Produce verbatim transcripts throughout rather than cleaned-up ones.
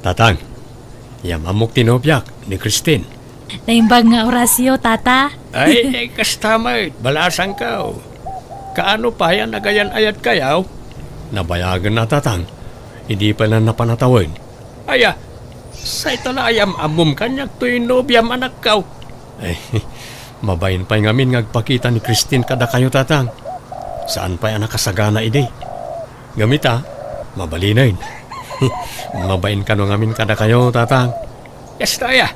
Tatang, yam-ammok ti nobiak, ni Christine. Naimbag nga orasyo, Tata. Ay, ay, kasta met, balasangko. Kaano pay a nagayan-ayatkayo? Nabayagenna, Tatang. Idi pay la napan a tawen. Aya, sayta la a yam-ammom kaniak toy nobiam, anakko. Ay, mabain pay ngamin nga agpakita ni Christine kadakayo, Tatang. Saan pay a nakasagana idi. Ngem ita, mabalinen. Mabain kano ngamin kadakayo, Tatang. Kasta aya.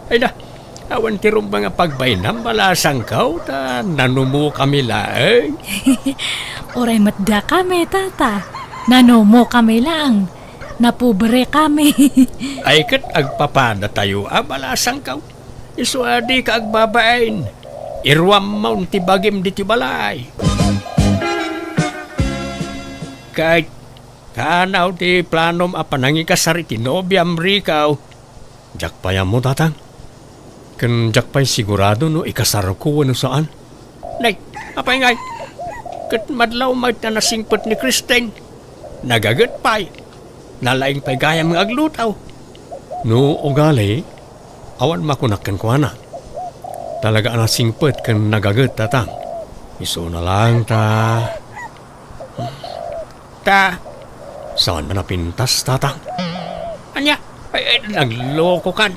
Ay na, awan ti rumbeng a pagbainam, balasangko, ta nanumokami laeng. Uray met dakami, Tata. Nanumokami laeng. Napobrekami. Ay ket agpapadatayo a, balasangko. Isu a dika agbabain. Iruammon ti bagim ditoy balay. Ket kaano ti planom a panangikasar iti nobiam, Rico? Diak pay ammo, Tatang. Ken diak pay sigurado no ikasarko wenno saan. Nay, apay ngay? Ket madlaw met a nasingpet ni Christine. Nagaget pay. Nalaing pay gayam nga agluto. No ugali, awan makunak kenkuana. Talaga a nasingpet ken nagaget, Tatang. Isuna laeng ta. Ta. Saan a napintas, Tatang? Ania? Ay, ay, naglokokan.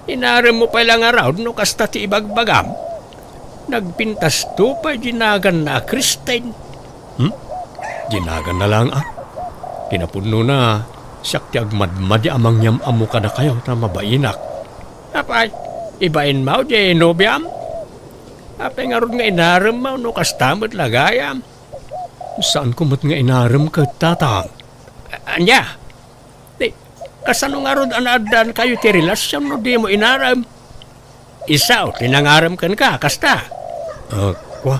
Inaremmo pay la ngarud no kasta ti ibagbagam. Nagpintasto pay dinaganna a Christine. Hmm? Dinaganna laeng a. Kinapudnona, siak ti agmadmadi a mangyam-ammo kadakayo ta mabainak. Apay, ibainmo diay nobiam? Apay ngarud nga inaremmo no kasta met la gayam? Saanko met nga inarem ket, Tatang. A-, ania? Di, kasano ngarud a naaddaankayo ti relasion no dimo inarem? Isu ti nangarem kenka, kasta? Ah, kua.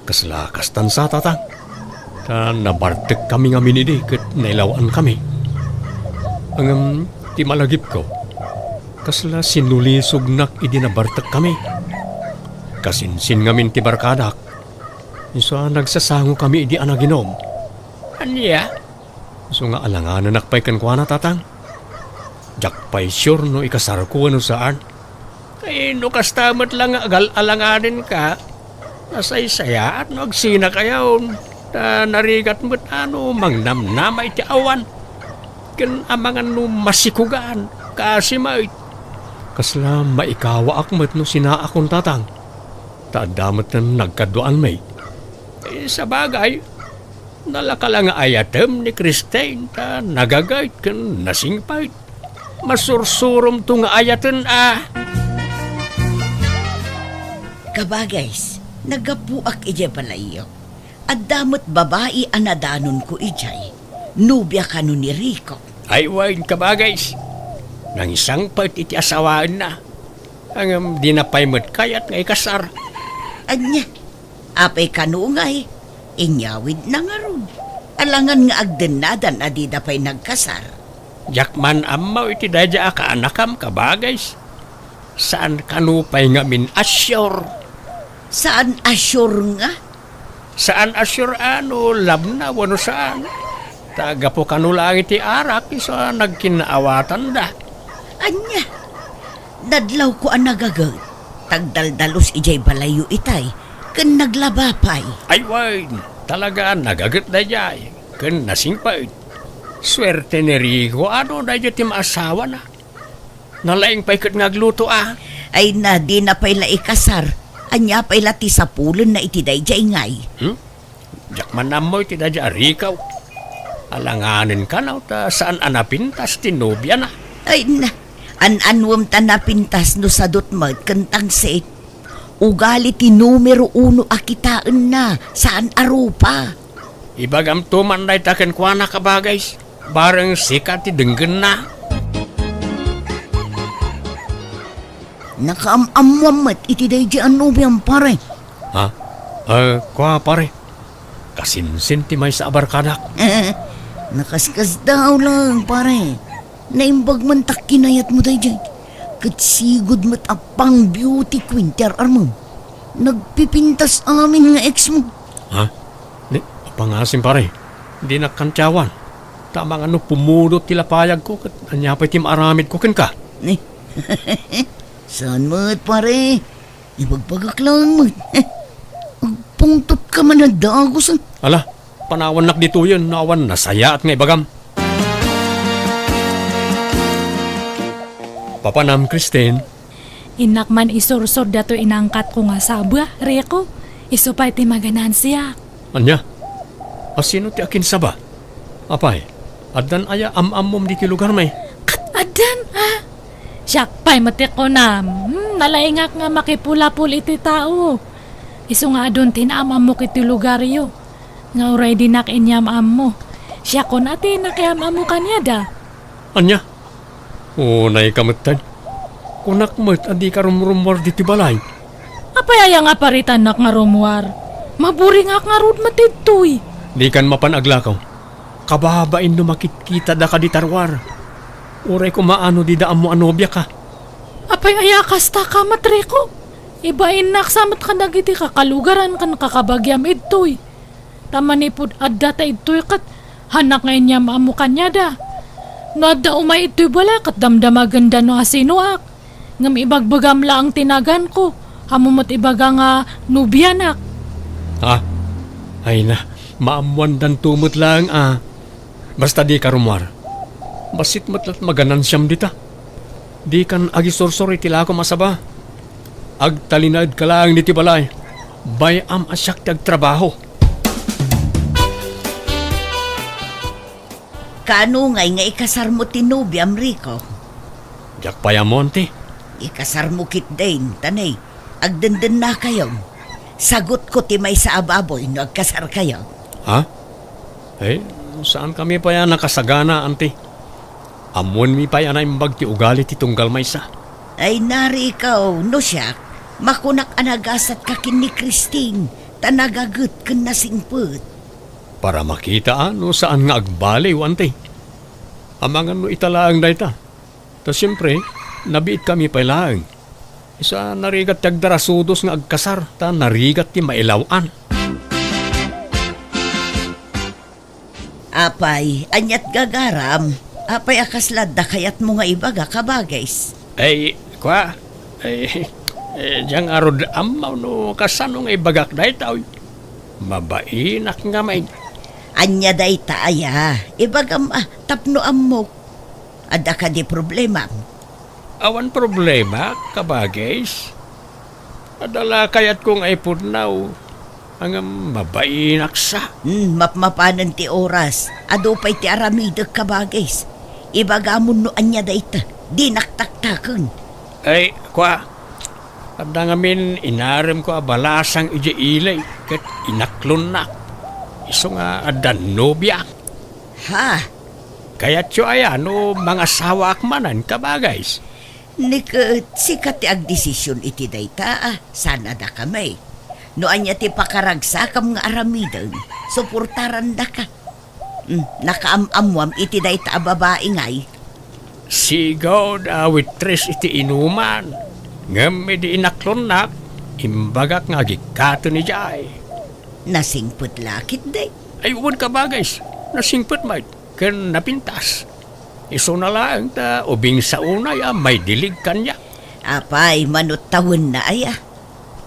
Kasla kastan sa, Tatang. Ta nabartekkami ngamin idi ket nailaw-ankami. Ngem ti malagipko, kasla sinulisognak idi nabartekkami. Kasinsin ngamin ti barkadak. Isu a nagsasangokami idi a naginom. Ania? Isu nga alanganenak pay kenkuana, Tatang. Diak pay sure no ikasarko wenno saan. Ay, no kasta met la nga agal-alanganenka, nasaysayaat no agsinakayon. Ta narigat met a no mangnamnama iti awan. Ken amangan no masikugan, kaasi met. Kasla maikawaak met no sinaakon, Tatang. Ta adda met nagkaduaanmi. Eh, sabagay, nalaka la nga ayatem ni Christine ta nagaget ken nasingpet. Masursuromto nga ayaten a. Kabagays, naggapuak idiay balayyo. Adda met babai a nadanonko idiay. Nobia kano ni Rico. Ay wen, kabagays. Nangisangpet iti asawaenna. Ngem dina pay met kayat nga ikasar. Ania? Apay kano ngay? Inyawidna ngarud. Alangan nga agdennadan a dida pay nagkasar. Diak man ammo iti daydiay a kaanakam, kabagays. Saan kano pay ngamin a sure. Saan a sure nga? Saan a sure a no labna wenno saan. Ta gapu kano laeng iti arak isu a nagkinnaawatanda. Ania? Nadlawko a nagaget. Tagdaldalus idiay balayyo itay, ken naglaba pay. Ay wen, talaga a nagaget daydiay, ken nasingpet. Suerte ni Rico a no daydiay ti maasawana. Nalaing pay ket nga agluto a. Ay na, dina pay la ikasar. Ania pay la ti sapulenna iti daydiay ngay? Hmm? Diak man ammo iti daydiay a Rico. Alanganen kano ta saan a napintas ti nobiana. Ay na, an-anuem ta napintas no sadut met ken tangsit. Ugali ti numero uno a kitaenna, saan a rupa. Ibagamto man dayta kenkuana, kabagays. Bareng sika ti denggenna. Nakaam-ammoam met iti daydiay a nobiam, pare. Ha? Eh, kua, pare. Kasinsin ti maysa a barkadak. Nakaskasdaaw laeng, pare. Naimbag man ta kinayatmo daydiay. Ket sigud met a pang beauty queen ti ar-armem. Nagpipintas amin nga ex mo. Ha? Ni, apangasim, pare. Dinak kantiawan. Ta amangan no pumudot ti lapayagko, ket ania pay ti maaramidko kenka? Saan met, pare? Ibagbagak laeng met. Agpungtotka man a dagus, ah. Ala, panawannak ditoyen no awan nasayaat nga ibagam. Papanam, Christine. Innak man isursor datoy inangkatko nga saba, Rico. Isu pay ti maganansiak. Ania? A, sino ti akinsaba? Apay, addan aya am-ammom ditoy lugarmi? Ket addan, a. Siak pay met ti kunam. Hmm, nalaingak nga makipulapol iti tao. Isu nga adun ti naam-ammok iti lugaryo. Nga uray dinak inyam-ammo. Siakon a ti nakiam-ammo kaniada. Ania? Unayka metten. Kunak met a dika rumrummuar ditoy balay. Apay aya nga paritannak nga rummuar? Maburingak ngarud met ditoy. Dikan mapan aglakaw. Kababain no makitkitada kadi ta ruar. Uray koma no dida ammo a nobiaka. Apay aya kasta ka, Matriko? Ibainnak sa met kadagiti kakalugaran ken kakabagiam idtoy. Ta manipud adda ta idtoy ket hanak nga inyam-ammo kaniada. No adda umay idtoy balay ket damdamagenda no asinoak. Ngem ibagbagam laeng ti naganko, ammo met ibaga nga nobianak. Ha? Ay na, maammoandanto met laeng a. Basta dika rummuar. Bassit met la't maganansiam dita. Dikan agisursor iti lakom a saba. Agtalinaedka laeng ditoy balay. Bay-am a siak ti agtrabaho. Kaano ngay nga ikasarmo ti nobiam, Rico? Diak pay ammo, anti. Ikasarmo ketdin, ta ne, agdendennakayon. Sagutko ti maysa a baboy no agkasarkayon. Ha? Eh, saankami pay a nakasagana, anti. Ammoenmi pay a naimbag ti ugali ti tunggal maysa. Ay, nari ikaw, no siak, makunak a nagasatka ken ni Christine, ta nagaget ken nasingpet. Para makita a no saan nga agbaliw, anti. Amangan no ita laeng dayta. Ta siempre, nabiitkami pay laeng. Isu a narigat ti agdarasudos nga agkasar, ta narigat ti mailaw-an. Apay, aniat gagaram? Apay a kasla adda kayatmo nga ibaga, kabagis? Ay, kua, ay, eh, diak ngarud ammo no kasano nga ibagak dayta, oy. Mabainak ngamin. Ania dayta aya? Ibagam a, tapno ammok. Adda kadi problemam? Awan problema, kabagis. Adda la kayatko nga ipudnaw, ngem mabainak sa. Hmm, mapmapanen ti oras. Adu pay ti aramidek, kabagis. Ibagamon no ania dayta. Dinak taktaken. Ay, kua, adda ngamin inaremko a balasang idiay ili, ket inaklonnak. Isu nga adda nobiak. Ha? Kayatyo aya no mangasawaak manen, kabagis? Ni ket, sika ti agdesision iti dayta, a, saan a dakami. No ania ti pakaragsakam nga aramiden, suportarandaka. Hmm, nakaam-ammoam iti dayta a babai ngay? Sigud a waitress iti inuman. Ngem idi inaklonnak, imbagak nga agikkaten idiay. Nasingpet la ketdi? Ay, wen, kabagis. Nasingpet met ken napintas. Isuna laeng ta ubing sa unay a maidilig kaniak. Apay, mano tawenna aya?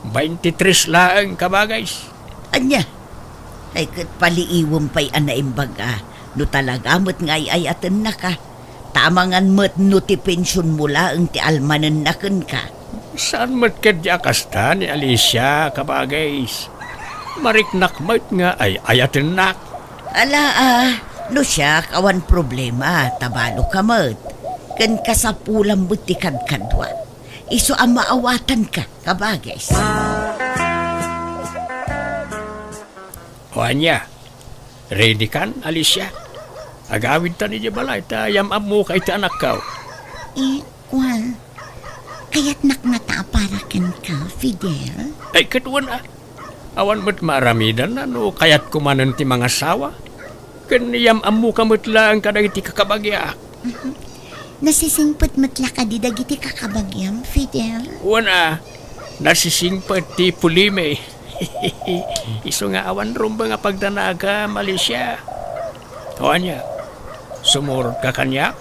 Baintitres laeng, kabagis. Ania? Ay, ket paliiwem pay a naimbag a no talaga met nga ay-ayatennaka. Ta amangan met no ti pensionmo laeng ti almanenna kenka. Saan met ketdi a kasta ni Alicia, kabagis? Mariknak met nga ay-ayatennak. Ala, a, no siak, awan problema, ta baloka met. Ken kasapulam met ti kadkadua. Isu a maawatanka, kabagis. O ania, ready kan, Alicia? Agawidtan idiay balay ta yam-ammoka iti anakko. Eh, kua, kayatnak ngata a para kenka, Fidel? Ay, ket wen a. Awan met maaramidanna no kayatko manen ti mangasawa. Ken yam-ammoka met laeng kadagiti kakabagiak. Mhm. Nasisingpet met la kadi dagiti kakabagiam, Fidel? Wen a, nasisingpet ti pulimi. Isu nga awan rumbeng a pagdanagam, Alicia. O ania, Sumurot ka kaniak?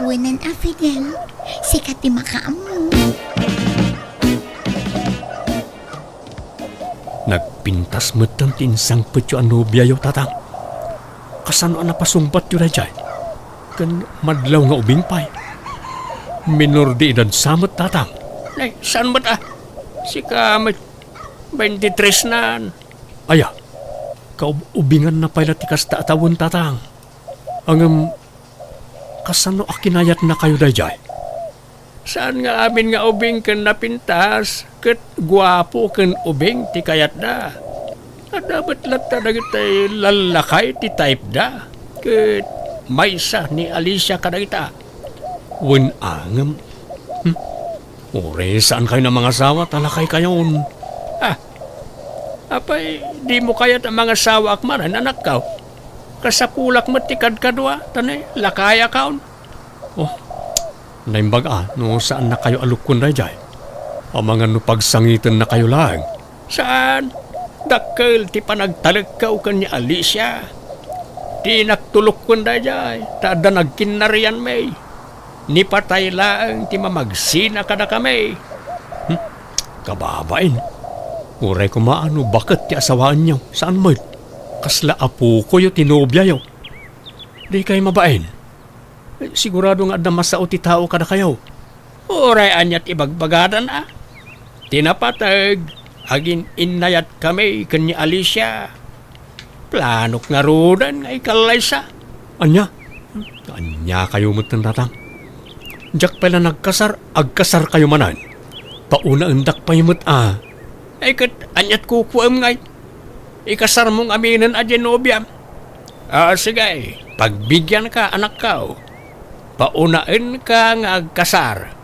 Wen a, Fidel, sika ti makaammo. Nagpintas metten ti insangpetyo a nobiayo, Tatang. Kasano a napasungbatyo daydiay? Ken madlaw nga ubing pay. Minor de edad sa met, Tatang. Nay, saan met a? Sika met, twenty-three nan. Aya, kaub-ubinganna pay la ti kasta a tawen, Tatang. Ngem, kasano a kinayatnakayo daydiay? Saan nga amin nga ubing ken napintas, ket guapo ken ubing ti kayatda. Adda met latta dagiti lallakay ti typeda, ket maysa ni Alicia kadagita. Wen a ngem, hmm? Uray saankayon a mangasawa, ta lakaykayon. Ah, apay, dimo kayat a mangasawaak manen, anakko? Kasapulak met ti kadkadua, ta ne, lakayakon. Oh, naimbag a no saannakayo a lukkuen daydiay. Amangan no pagsangitennakayo laeng. Saan? Dakkel ti panagtalekko ken ni Alicia. Dinak to lukkuen daydiay, ta adda nagkinnarianmi. Ni patay laeng ti mamagsina kadakami. Hmm? Kababain. Uray koma a no baket ti asawaenyo, saan met? Kasla apokoyo ti nobiayo. Dikay mabain. Sigurado nga adda masao ti tao kadakayo. Uray ania ti ibagbagadan a? Ti napateg, agin-innayatkami ken ni Alicia. Planok ngaruden nga ikallaysa. Ania? Aniakayo metten, Tatang? Diak pay la nagkasar, agkasarkayo manen. Paunaendak pay met a. Ay ket aniat kukuem ngay? Ikasarmo ngaminen a diay nobiam. Ah, sige, pagbigianka, anakko. Paunaenka nga agkasar.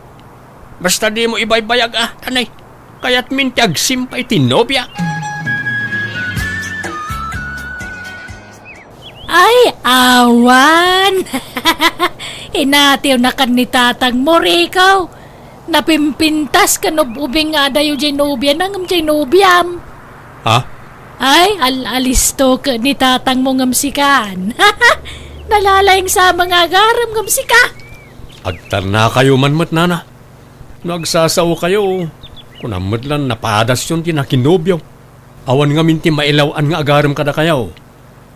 Basta dimo ibaybayag a, anay. Kayatmin ti agsimpa iti nobia. Ay, awan! Inatiwnakan ni tatangmo, Rico. Napimpintas ken ub-ubing nga adayo diay nobiana ngem diay nobiam. Ha? Ay, al-alisto ket ni tatangmo ngem sikan. Nalalayng sa mga agarem ngem sika. Agtarnakayo man met, nana. No agsasaokayo, kunam met lan napadasyon ti nakinobio. Awan ngamin ti mailaw-an nga agarem kadakayo.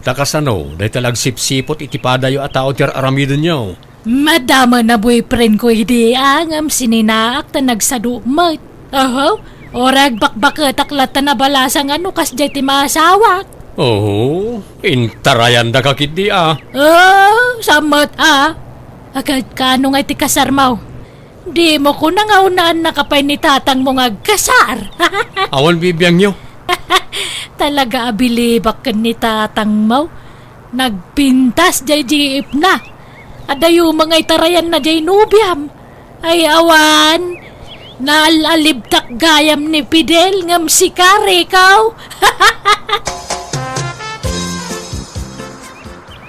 Ta kasano, dayta la agsipsipot iti padayo a tao ti ar-aramidenyo? Madama na boyfriend ko idi, a, ngem sininaak ta nagsado met. Oho, uray agbakbaketak latta nabalasang a no kasdiay ti maasawak. Oho, intarayandaka ketdi, a. Oh, sa met, a. Agad kano nga iti kasarmo? Dimo kuna nga unaennaka pay ni tatangmo nga agkasar. Awan bibiangyo. Talaga a bilibak ken ni tatangmo. Nagpintas diay jeepna. Adayo nga itarayanna diay nobiam. Ay awan. Naal-alibtak gayam ni Fidel ngem sika, Rico.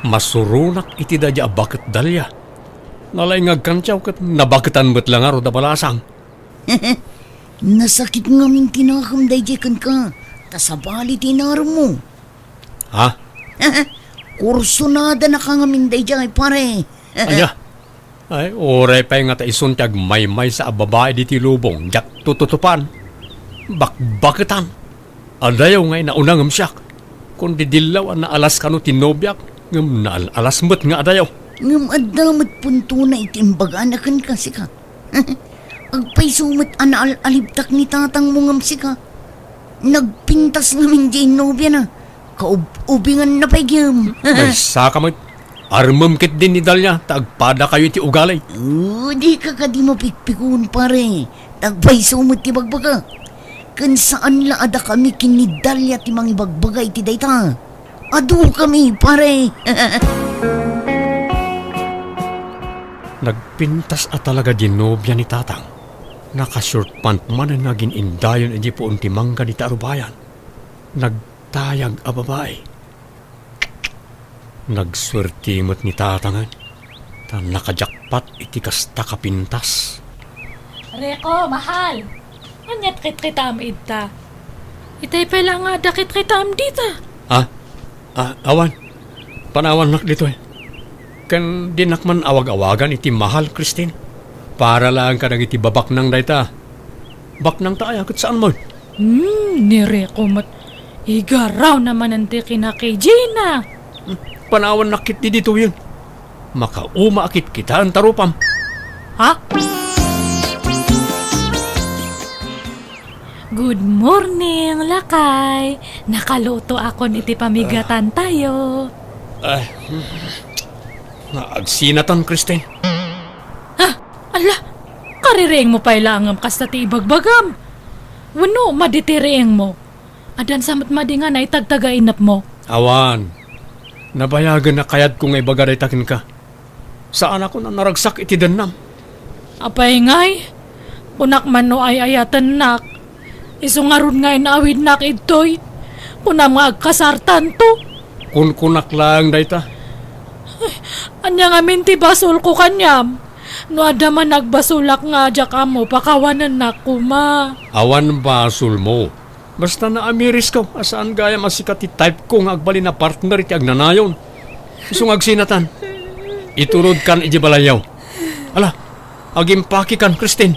Masuronak iti daydiay a baket, Dalia. Nalaing nga agkantiaw ket nabaketan met la ngarud a balasang. Nasakit ngamin ti nakem daydiay kenka, ta sabali ti inaremmo. Ha? Kursonadanaka ngamin daydiay, pare. Ania? Ay, uray pay nga ta isun ti agmaymaysa a babai ditoy lubong, diak tututupan. Bakbaketan. Adayo nga inauna ngem siak. Kundi dillaw a naalas kano ti nobiak, ngem naal-alas met nga adayo. Ngem adda met puntona iti imbagana kenka, sika. Agpayso met a naal-alibtak ni tatangmo ngem sika. Nagpintas ngamin diay nobiana. Kaub-ubinganna pay gem. Maysaka met. Armem ketdi ni Dalia ta agpadakayo iti ugali. Oh, dika kadi mapikpikon, pare. Ta agpayso met ti bagbagak. Ken saan la a dakami ken ni Dalia ti mangibagbaga iti dayta. Adukami, pare. Nagpintas a talaga diay nobia ni tatang. Naka-short pant manen nga agin-indayon idiay puon ti mangga dita a rubayan. Nagtayag a babai. Nagsuerte met ni tatangen, ta nakajakpat iti kasta kapintas. Rico, mahal! Aniat kitkitaem ita? Itay pay la nga adda kitkitaem dita. Ah? Ah, awan. Panawannak ditoy. Ken dinak man awag-awagan iti mahal, Christine. Para laeng kadagiti babaknang dayta. Baknangta aya ket saan met? Hmm, ni Rico met. Igaraw na manen ti kinakijina. Hmm, panawannak ketdi ditoyen. Makauma a kitkitaen ta rupam. Ha? Good morning, lakay. Nakaluto akon iti pamigatantayo. Ah, nga agsinatan, Christine. Ah, ala, kaririingmo pay laeng ngem kasta ti ibagbagam. Wenno, madi ti riingmo. Addan sa met madi nga naitagtag a inepmo. Awan. Nabayagen a kayatko nga ibaga dayta kenka. Saanakon a naragsak iti dennam. Apay ngay? Kunak man no ay-ayatennak. Isu ngarud nga inaawidnak idtoy. Kunam nga agkasartanto. Kunkunak laeng dayta. Ay, ania ngamin ti basolko kaniam? No adda man nagbasolak nga diak ammo, pakawanennak koma. Awan basolmo. Basta naamirisko a saan gayam a sika ti type ko nga agbalin a partner iti agnanayon. Isu nga agsinatan. Iturodkan idiay balayyo. Ala, agimpakikan, Christine.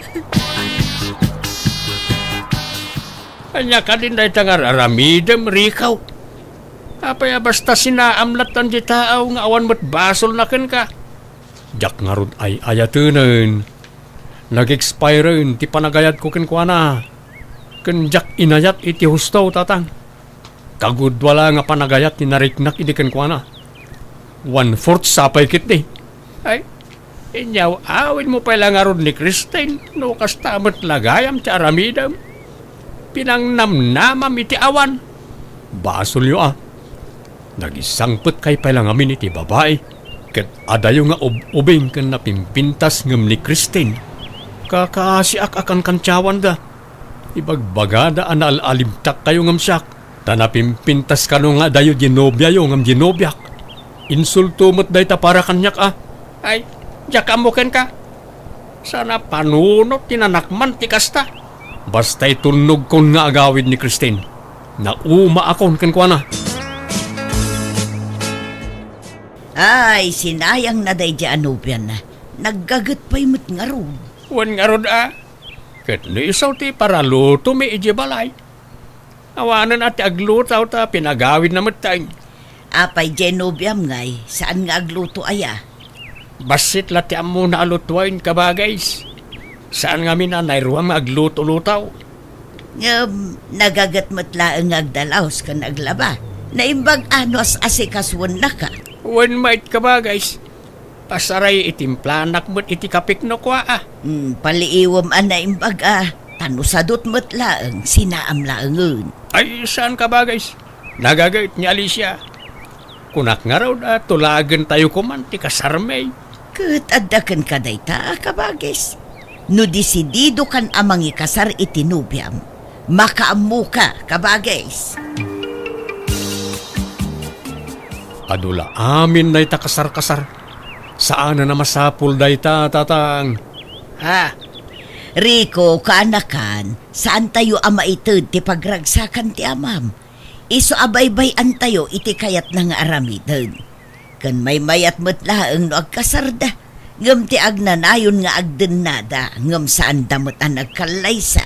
Ania kadin dayta nga ar-aramidem, Rico? Apay a basta sinaam latta ti tao nga awan met basolna kenka? Diak ngarud ay-ayatenen. Nag-expiren ti panagayatko kenkuana. Ken diak inayat iti husto, tatang. Kagudua la nga panagayat ti nariknak idi kenkuana. One-fourth sa pay ketdi. Ay, inyaw-awidmo pay la ngarud ni Christine no kasta met la gayam ti aramidem. Pinangnamnamam iti awan. Basolyo a. Nagisangpetkay pay la ngamin iti babai, ket adayo nga ub-ubing ken napimpintas ngem ni Christine. Kakaasiak a kankantiawanda. Ibagbagada a naal-alimtakkayo ngem siak, ta napimpintas kano nga adayo diay nobiayo ngem diay nobiak. Insulto met dayta para kaniak a. Ay, diak ammo kenka. Saan a panunot ti nanakman ti kasta. Basta itulnogkon nga agawid ni Christine. Naumaakon kenkuana. Ay, sinayangna daydiay a nobiana. Naggaget pay met ngarud. Wen ngarud a. Ket ni isu ti paralutomi idiay balay. Awanen a ti agluto ta pinagawidna metten. Apay diay nobiam ngay, saan nga agluto aya? Bassit la ti ammona a lutoen, kabagays. Saan ngamin a nairuam nga agluto-luto. Ngem, nagaget met laeng nga agdalaos ken aglaba. Naimbag a no as-asikasuennaka. Wen met, kabagays. Pasaray, itimplanak met iti kapik no kua a. Hmm, paliiwem a naimbag a, ta no sadut met laeng, sinaam laengen. Ay, saan, kabagays. Nagaget ni Alicia. Kunak ngarud a tulagentayo koman ti kasarmi. Ket adda kenka dayta, kabagays. No disididokan a mangikasar iti nobiam, makaammoka, kabagays. Adu la amin dayta kasar-kasar. Saanen a masapul dayta, tatang. Ha? Rico, kaanakan, saantayo a maited ti pagragsakan ti amam. Isu a baybay-antayo iti kayatna nga aramiden. Ken maymayat met laeng no agkasarda, ngem ti agnanayon nga agdennada, ngem saanda met a nagkallaysa.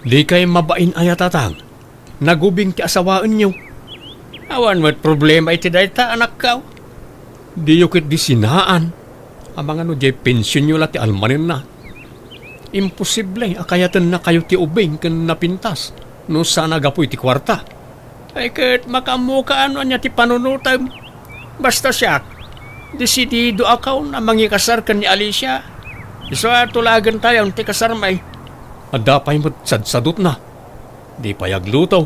Dikay mabain aya, tatang? Nagubing ti asawaenyo. Awan met problema iti dayta, anakko. Diyo ketdi sinaan. Amangan no diay pensionyo la ti almanenna. Imposible a kayatennakayo ti ubing ken napintas no saan a gapu iti kuarta. Ay, ket makaammoka no ania ti panunotem. Basta siak, disididoakon a mangikasar ken ni Alicia. Isu a tulagentayon ti kasarmi. Adda pay met sadsadutna. Di pay agluto.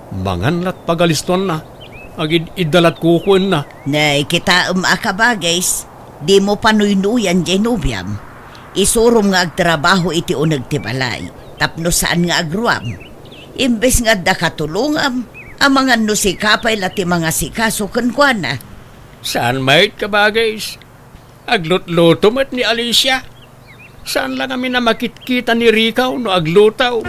Mangan lat pagalistoanna. Agid-idda lat kukuenna. Nay, kitaem a kabagays, dimo panuynuyan diay nobiam. Isurom nga agtrabaho iti uneg ti balay, tapno saan nga agruam. Imbes nga adda katulongam, amangan no sika pay la ti mangasikaso kenkuana. Saan met, kabagays. Aglutluto met ni Alicia. Saan la ngamin a makitkita ni Rico no agluto.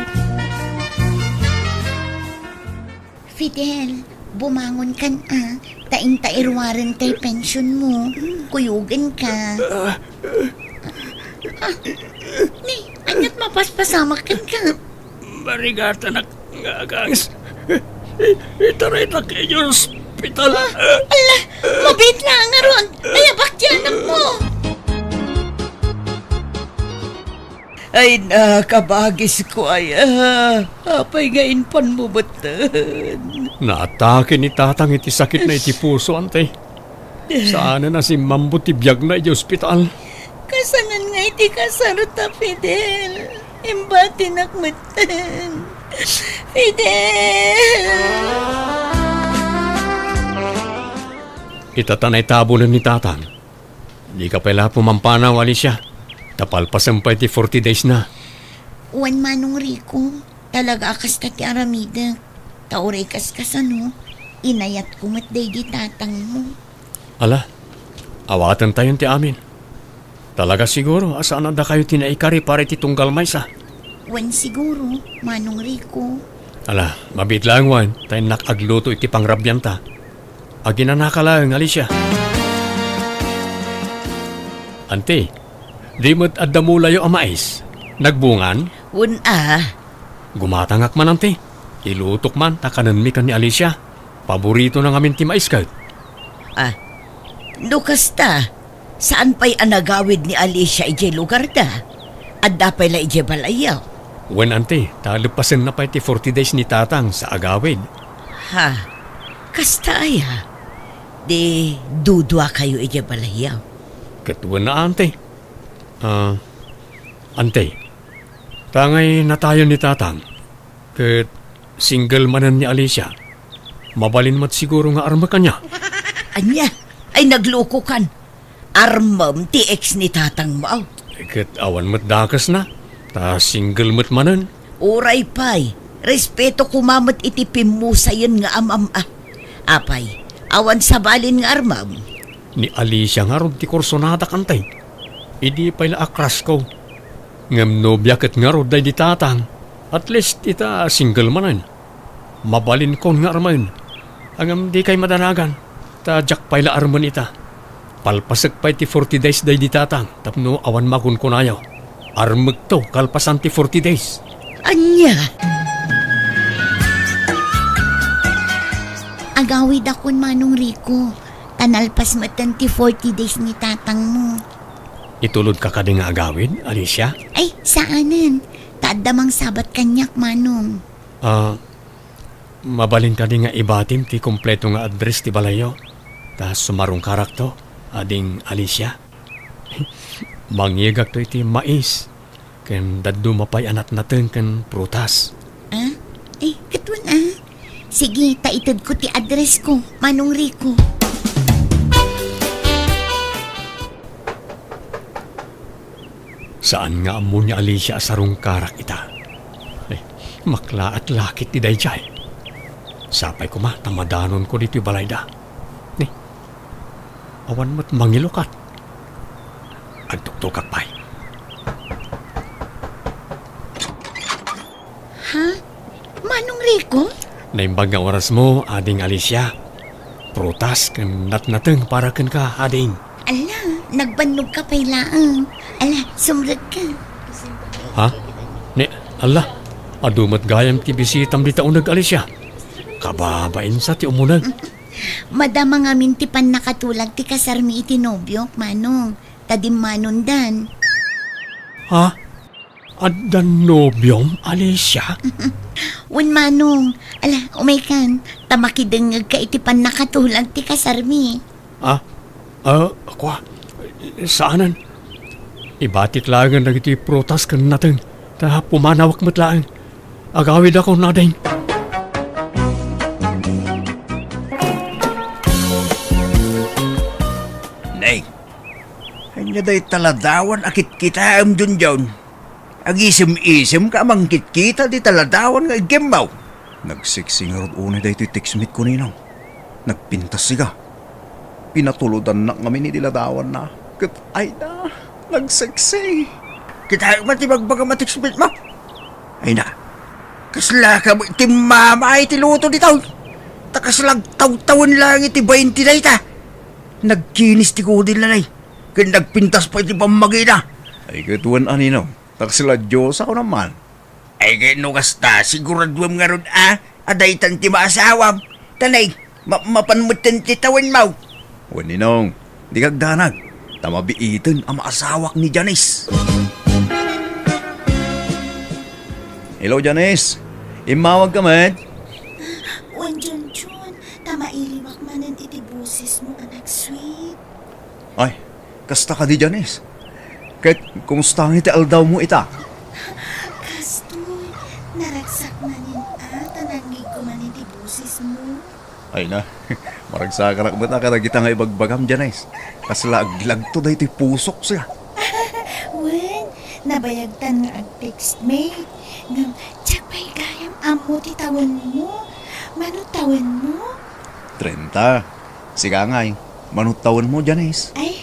Fidel, bumangon kan a. Ta inta iruaren tay pensionmo, kuyogenka. Ah, ni, ania't mapaspasamak kenka? Marigatanak nga aganges. I-, itaratak idiay ospital. Ah, ala, mabiit laeng ngarud. Ay, abak ti anakmo. Ay, nakabagisko aya. Apay nga impanmo metten? Naatake ni Tatang iti sakitna iti puso, Ante. Saanen a simmammo ti biagna idiay ospital. Kasanon nga iti kasarta, Fidel. Imbatinak metten. Fidel! Ita ta naitabunen ni Tatang. Dika pay la pumampanaw, Alicia. Ta palpasen pay ti forty days na. Wen, Manong Rico, talaga a kasta ti aramidek. Ta uray kas kasano, inayatko met daydi tatangmo. Ala, awatentayon ti amin. Talaga siguro a saan a dakayo ti naikari para iti tunggal maysa. Wen siguro, Manong Rico. Ala, mabiit laeng wen, ta innak agluto iti pangrabianta. Aginanaka laeng, Alicia. Anti, di met adda mulayo a mais? Nagbungan? Wen a. Gumatangak man, Anti. Ilutok man ta kanenmi ken ni Alicia. Paboritona ngamin ti mais ket. Ah, no kasta, saan pay a nagawid ni Alicia idiay lugarda? Adda pay la idiay balayyo? Wen, Anti, ta leppasenna pay ti forty days ni Tatang sa agawid. Ha? Kasta aya? Di duduakayo idiay balayyo? Ket wen a, Anti. Ah, Anti, ta ngay natayon ni Tatang, ket single manen ni Alicia. Mabalin met siguro nga armek ania? Ania? Ay, naglukokan. Armem ti ex ni tatangmo. Ket awan met dakesna, ta single met manen. Uray pay, respeto koma met iti pimmusayen nga am-am-a. Apay, awan sabalin nga armem? Ni Alicia ngarud ti kursonadak, Anti. Idi pay la a crush ko. Ngem nobia ket ngarud daydi Tatang. At least ita single manen. Mabalinkon nga armen. Ngem dikay madanagan, ta diak pay la armen ita. Palpasek pay ti forty days daydi Tatang tapno awan makunkunayo. Armekto kalpasan ti forty days. Ania? Agawidakon, Manong Rico, ta nalpas metten ti forty days ni tatangmo. Itulodka kadi nga agawid, Alicia? Ay, saanen. Ta adda mangsabat kaniak, Manong. Ah, mabalin kadi nga ibatim ti kompleto nga address ti balayyo? Ta sumarungkarakto, ading Alicia. Mangngegakto iti mais ken dadduma pay a natnateng ken prutas. Ah? Eh, ket wen a. Sige, ta itedko ti address ko, Manong Rico. Saan nga ammo ni Alicia a sarungkarak ita. Eh, maklaat lakit ti daydiay. Sapay koma ta madanonko ditoy balayda. Ni, awan met mangilukat. Agtuktokak pay. Ha? Manong Rico? Naimbag nga orasmo, Ading Alicia. Prutas ken natnateng para kenka, Ading. Ala, nagbannogka pay laeng. Ala, sumrekka. Ha? Ni, ala, adu met gayam ti bisitam dita uneg, Alicia. Kababain sa ti umuneg. Madama ngamin ti pannakatulag ti kasarmi iti nobiok, Manong. Ta dimmanondan. Ha? Adda nobiom, Alicia? Wen, Manong. Ala, umaykan, ta makidengngegka iti pannakatulag ti kasarmi. Ah? Ah, kua? Saanen. Ibatik laengen dagiti prutas ken nateng, ta pumanawak met laeng. Agawidakon, Ading. Neng, ania dayta ladawan a kitkitaem, Junjun? Agisem-isemka a mangkitkita dita ladawan nga iggimmaw. Nagseksi ngarud unay daytoy textmate ko, Ninong. Nagpintas siga. Pinatulodannak ngamin idi ladawanna. Ket ayna, nagseksi. Kitaek man ti bagbagam a textmate mo. Ayna, kasla ka met ti mama iti luto ditoy. Ta kasla agtawtawen laeng iti bainti dayta. Nagkinis ti kudil, nanay, ken nagpintas pay ti pammagina. Ay, ket wen a, Ninong, ta kasla diosa ko naman. Ay, ket no kasta, siguraduem ngarud a, a daytan ti maasawam. Tanay, ma-, mapan metten ti tawenmo. Wen, Ninong, dika agdanag, ta mabiiten a maasawak ni Janice. Hello, Janice. Immawag ka met? Wen, Junjun, ta mairiwak manen iti bosesmo, anak sweet. Ay, kasta kadi, Janice? Ket kumusta nga iti aldawmo ita? Kastoy, naragsak manen a, ta nangngegko manen ti bosesmo. Ay na, maragsakanak met a kadagita nga ibagbagam, Janice. Kasla aglagto daytoy pusok siya. Wen, nabayagtan nga ag-text met. Ngem, diak pay gayam ammo ti tawenmo. Mano tawenmo? Trenta. Sika ngay, mano tawenmo, Janice? Ay,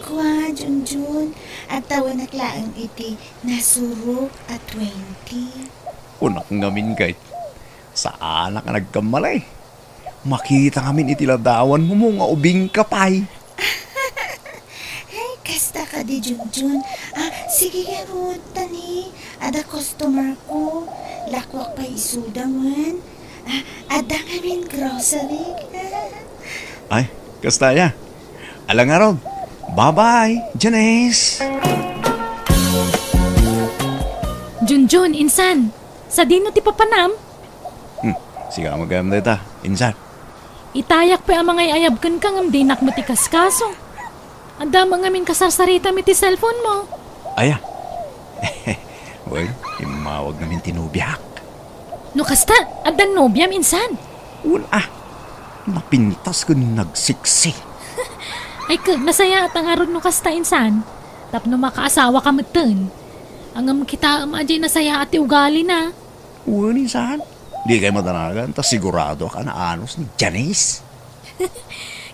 kua, Junjun. Agtawenak laeng iti nasurok a twenty. Kunak ngamin kay, saanak a nagkamali. Makita ngamin iti ladawanmo nga ubingka pay. Ay, kasta kadi, Junjun. Ah, sige ngarud, ta ni, adda customer ko. Lakuak pay isuda wen. Ah, adda ngamin grocery. Ay, kasta aya. Ala ngarud. Bye-bye, Janice. Junjun, insan, sadino ti papanam? Hmm, sika met gayam dayta, insan. Itayak pay a mangay-ayab kenka ngem dinak met ikaskaso. Adda met ngamin kasarsaritam iti cellphone mo. Aya. Wen, immawag ngamin ti nobiak. No kasta, addan nobiam, insan? Wen a. Napintas ken nagsiksi. Ay, ket nasayaat a ngarud no kasta, insan. Tapno makaasawaka metten. Ngem kitaem a diay nasayaat ti ugalina. Wen, insan. Dikay madanagan, ta siguradoak a naanos ni Janice.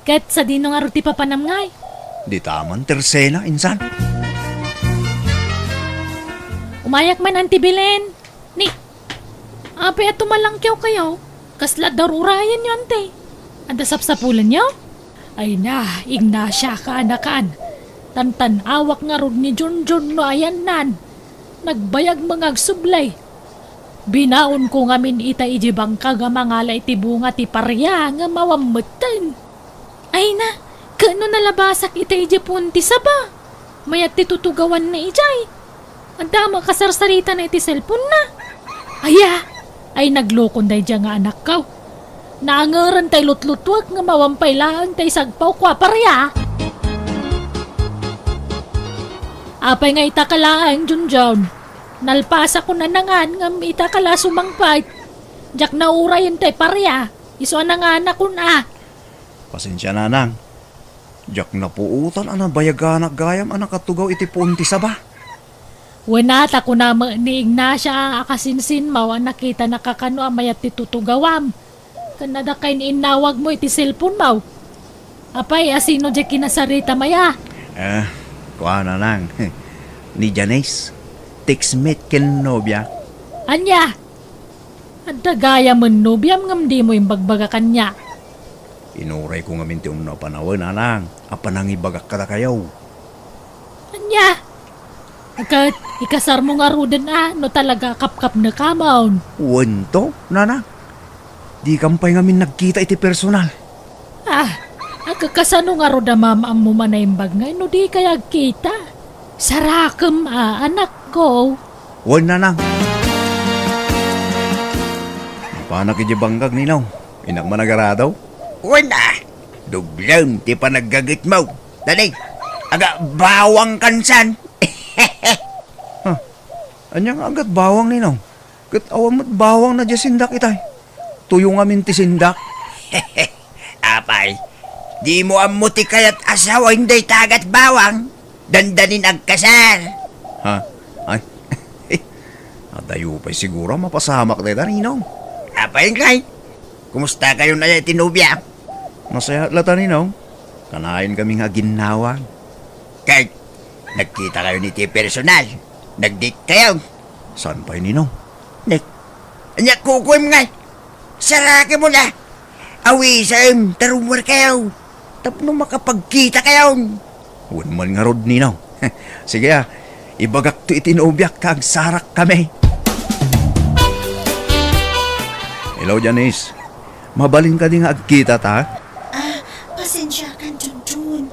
Ket sadino ngarud ti papanam ngay? Dita man ti Rosena, insan. Umayak man, Auntie Belen. Ni, apay a tumalangkewkayo? Kasla adda rurayenyo, Auntie? Adda sapsapulenyo? Ay na, Ignacia, kaanakan. Tantan-awak ngarud ni Junjun no ayannan. Nagbayag nga agsubli. Binaonko ngamin ita idiay bangkag a mangala iti bunga ti paria ngem awan metten. Ay na, ket no nalabasak ita idiay puon ti saba, mayat ti tutugawanna idiay. Adda met kasarsaritana iti cellphone-na. Aya, ay naglokon daydiay nga anakko. Naangeren tay lutlutuek ngem awan pay laeng tay sagpaw kua paria. Apay nga ita ka laeng, Junjun? Nalpasakon a nangan ngem ita ka la sumangpet. Diak naurayen tay paria, isu a nanganakon a. Pasensia, nanang. Diak napuotan a nabayaganak gayam a nakatugaw iti puon ti saba. Wen a, ta kuna met ni Ignacia a kasinsinmaw a nakitanaka kano a mayat ti tutugawam. Ken adda kay ni innawagmo iti cellphone-mo. Apay, asino diay kinasaritam aya? Eh, kua, nanang. Ni Janice. Text met ken nobia. Ania? Adda gayamen nobiam ngem dimo imbagbaga kaniak. Inurayko ngamin ti umno a panawen, nanang, a panangibagak kadakayo. Ania? Ket ikasarmo ngaruden a no talaga a kapkapnekamon. Wen to, nanang. Dikam pay ngamin nagkita iti personal. Ah, agkakasano ngarud a maam-ammom a naimbag ngay no dikay agkita? Sarakem a, anakko. Wen, nanang. Mapanak idiay bangkag, Ninong. Innak man agarado? Wen a, dublem ti panaggagetmo. Dadi, aga bawang kansan. Ha? Ania nga agat bawang, Ninong? Ket awan met bawang na diay sindak itay. Tuyo ngamin ti sindak. Apay, dimo ammo ti kayat asawaen dayta agat bawang? Dandanin agkasar. Ha? Ay, adayo pay siguro a mapasamak dayta, Ninong. Apay ngay? Kumusta kayo na ti nobia? Nasayaat lata, Ninong. Kanayon kami nga aginnawag. Kay, nagkita kayo ni ti personal. Nag-date kayo. Saan pay, Ninong? Nek, ania kukuem ngay? Saraki mo na. Awisem, ta rummuarkayo tapno makapagkitakayon. Wen man ngarud, Ninong. Sige, a, ibagakto iti nobiak ta agsarakkami. Hello, Janice. Mabalin kadi nga agkitata? Ah, pasensiakan, Junjun.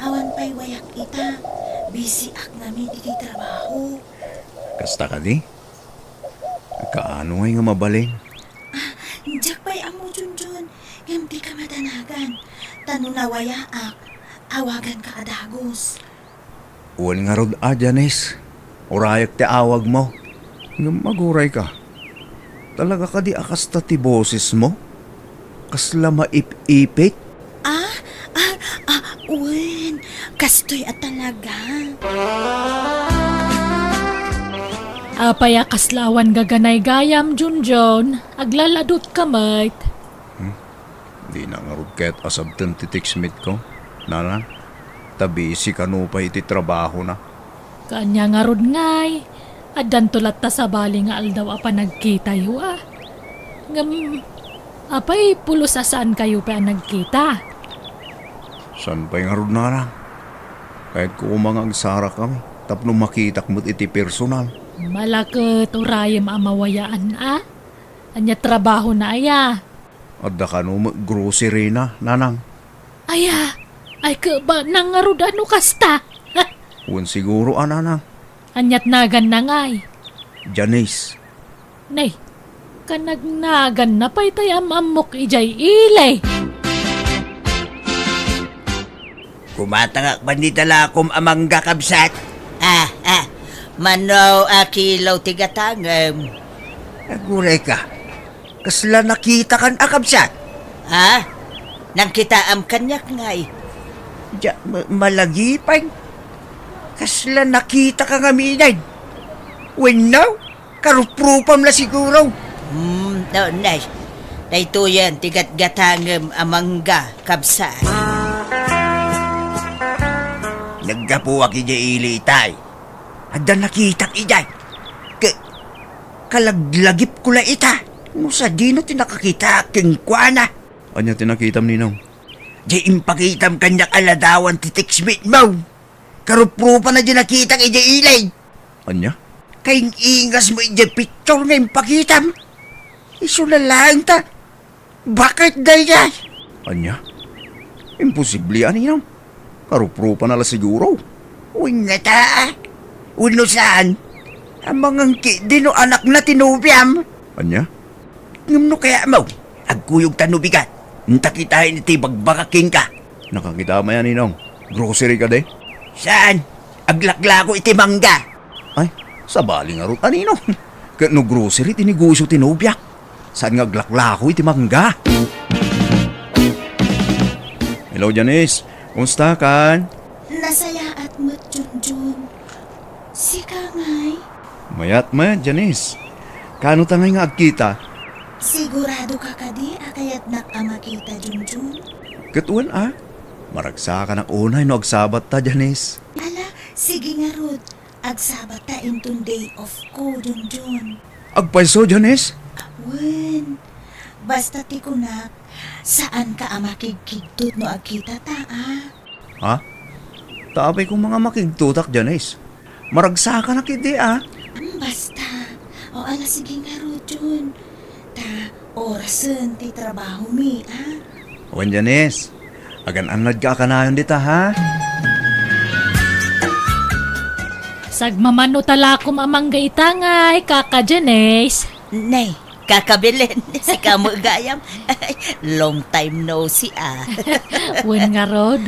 Awan pay wayak ita. Busyak ngamin iti trabaho. Kasta kadi? Kaano ngay nga mabalin? Ah, diak pay ammo, Junjun, ngem dika madanagan. Ta no nawayaak, awaganka a dagus. Wen ngarud a, Janice. Urayek ti awagmo. Ngem agurayka. Talaga kadi a kasta ti bosesmo? Kasla maip-ipit? Ah, ah, ah, wen, kastoy a talaga. Apay a kasla awan gaganay gayam, Junjun? Aglaladutka met. Hmm? Dina ngarud kayat a sabten ti textmate ko, Nanang. Ta busy kano pay iti trabahona. Kaanya ngarud ngay, addanto latta sabali nga aldaw a panagkitayo, a. Ngem, apay pulos a saankayo pay a nagkita? Saan pay ngarud, Nanang? Kayatko koma nga agsarakami tapno makitak met iti personal. Mala ket urayem a mawayaan, a? Ania trabahona aya? Adda kano met grocery na, Nanang. Aya, ay, kebanna ngarud a no kasta. Wen siguro a, Nanang. Aniat naganna ngay? Janice. Nay, kanagnaganna pay tay am-ammok idiay ili. Kumatangak man dita lakom a mangga, kabsat. Ah, ah, mano a kilo ti gatangem? Agurayka, kasla nakitakan a kabsat? Ha? Nangkitaam kaniak ngay? Dia, ma-, malagipay. Kasla nakitaka ngamin. Wenno? Karuprupam la siguro. Hmm, no, nay. Daytoyen ti gatgatangem a mangga, kabsat. Naggapuak idiay ili itay. Adda nakitak idiay. Ke-, kalaglagipko la ita. No sadino ti nakakitaak kenkuana. Ania ti nakitam, Ninong? Diay impakitam kaniak a ladawan ti textmate mo. Karuprupana diay nakitak idiay ili. Ania? Kaing-ingasmo idiay picture nga impakitam. Isu la laeng ta, baket daydiay. Ania? Imposible a, Ninong. Karuprupana la siguro. Wen ngata, a. Wenno saan? Amangan ketdi no anakna ti nobiam. Ania? Ngem no kayatmo, agkuyogta no bigat. Inta kitaen iti bagbagak kenka. Nakakita mayan, Ninong. Grocery kadi? Saan? Aglaklako iti mangga. Ay, sabali ngarud a, Ninong. Ket no grocery ti negosio ti nobiak, saan nga aglaklako iti mangga? Hello, Janice. Kumusta kan? Nasayaat met, Junjun. Sika ngay? Mayat met, Janice. Kano ta ngay nga agkita? Sigurado ka kadi a kayatnak a makita, Junjun? Ket wen a. Maragsakanak unay no agsabatta, Janice. Ala, sige ngarud. Agsabatta inton day off ko, Junjun. Agpayso, Janice? Wen, basta ti kunak, saanka a makigkigtot no agkitata, a? Ha? Ta apay koma nga makigtotak, Janice? Maragsakanak idi, a? Mm, basta. O, ala, sige ngarud, Jun. Ta orasen ti trabahomi, a? Wen, Janice. Agan-annadka a kanayon dita, ha? Sagmamano talakom a mangga ita ngay, Kaka Janice. Nay, Kaka Belen, sika met gayam. Long time no see, a. Wen ngarud.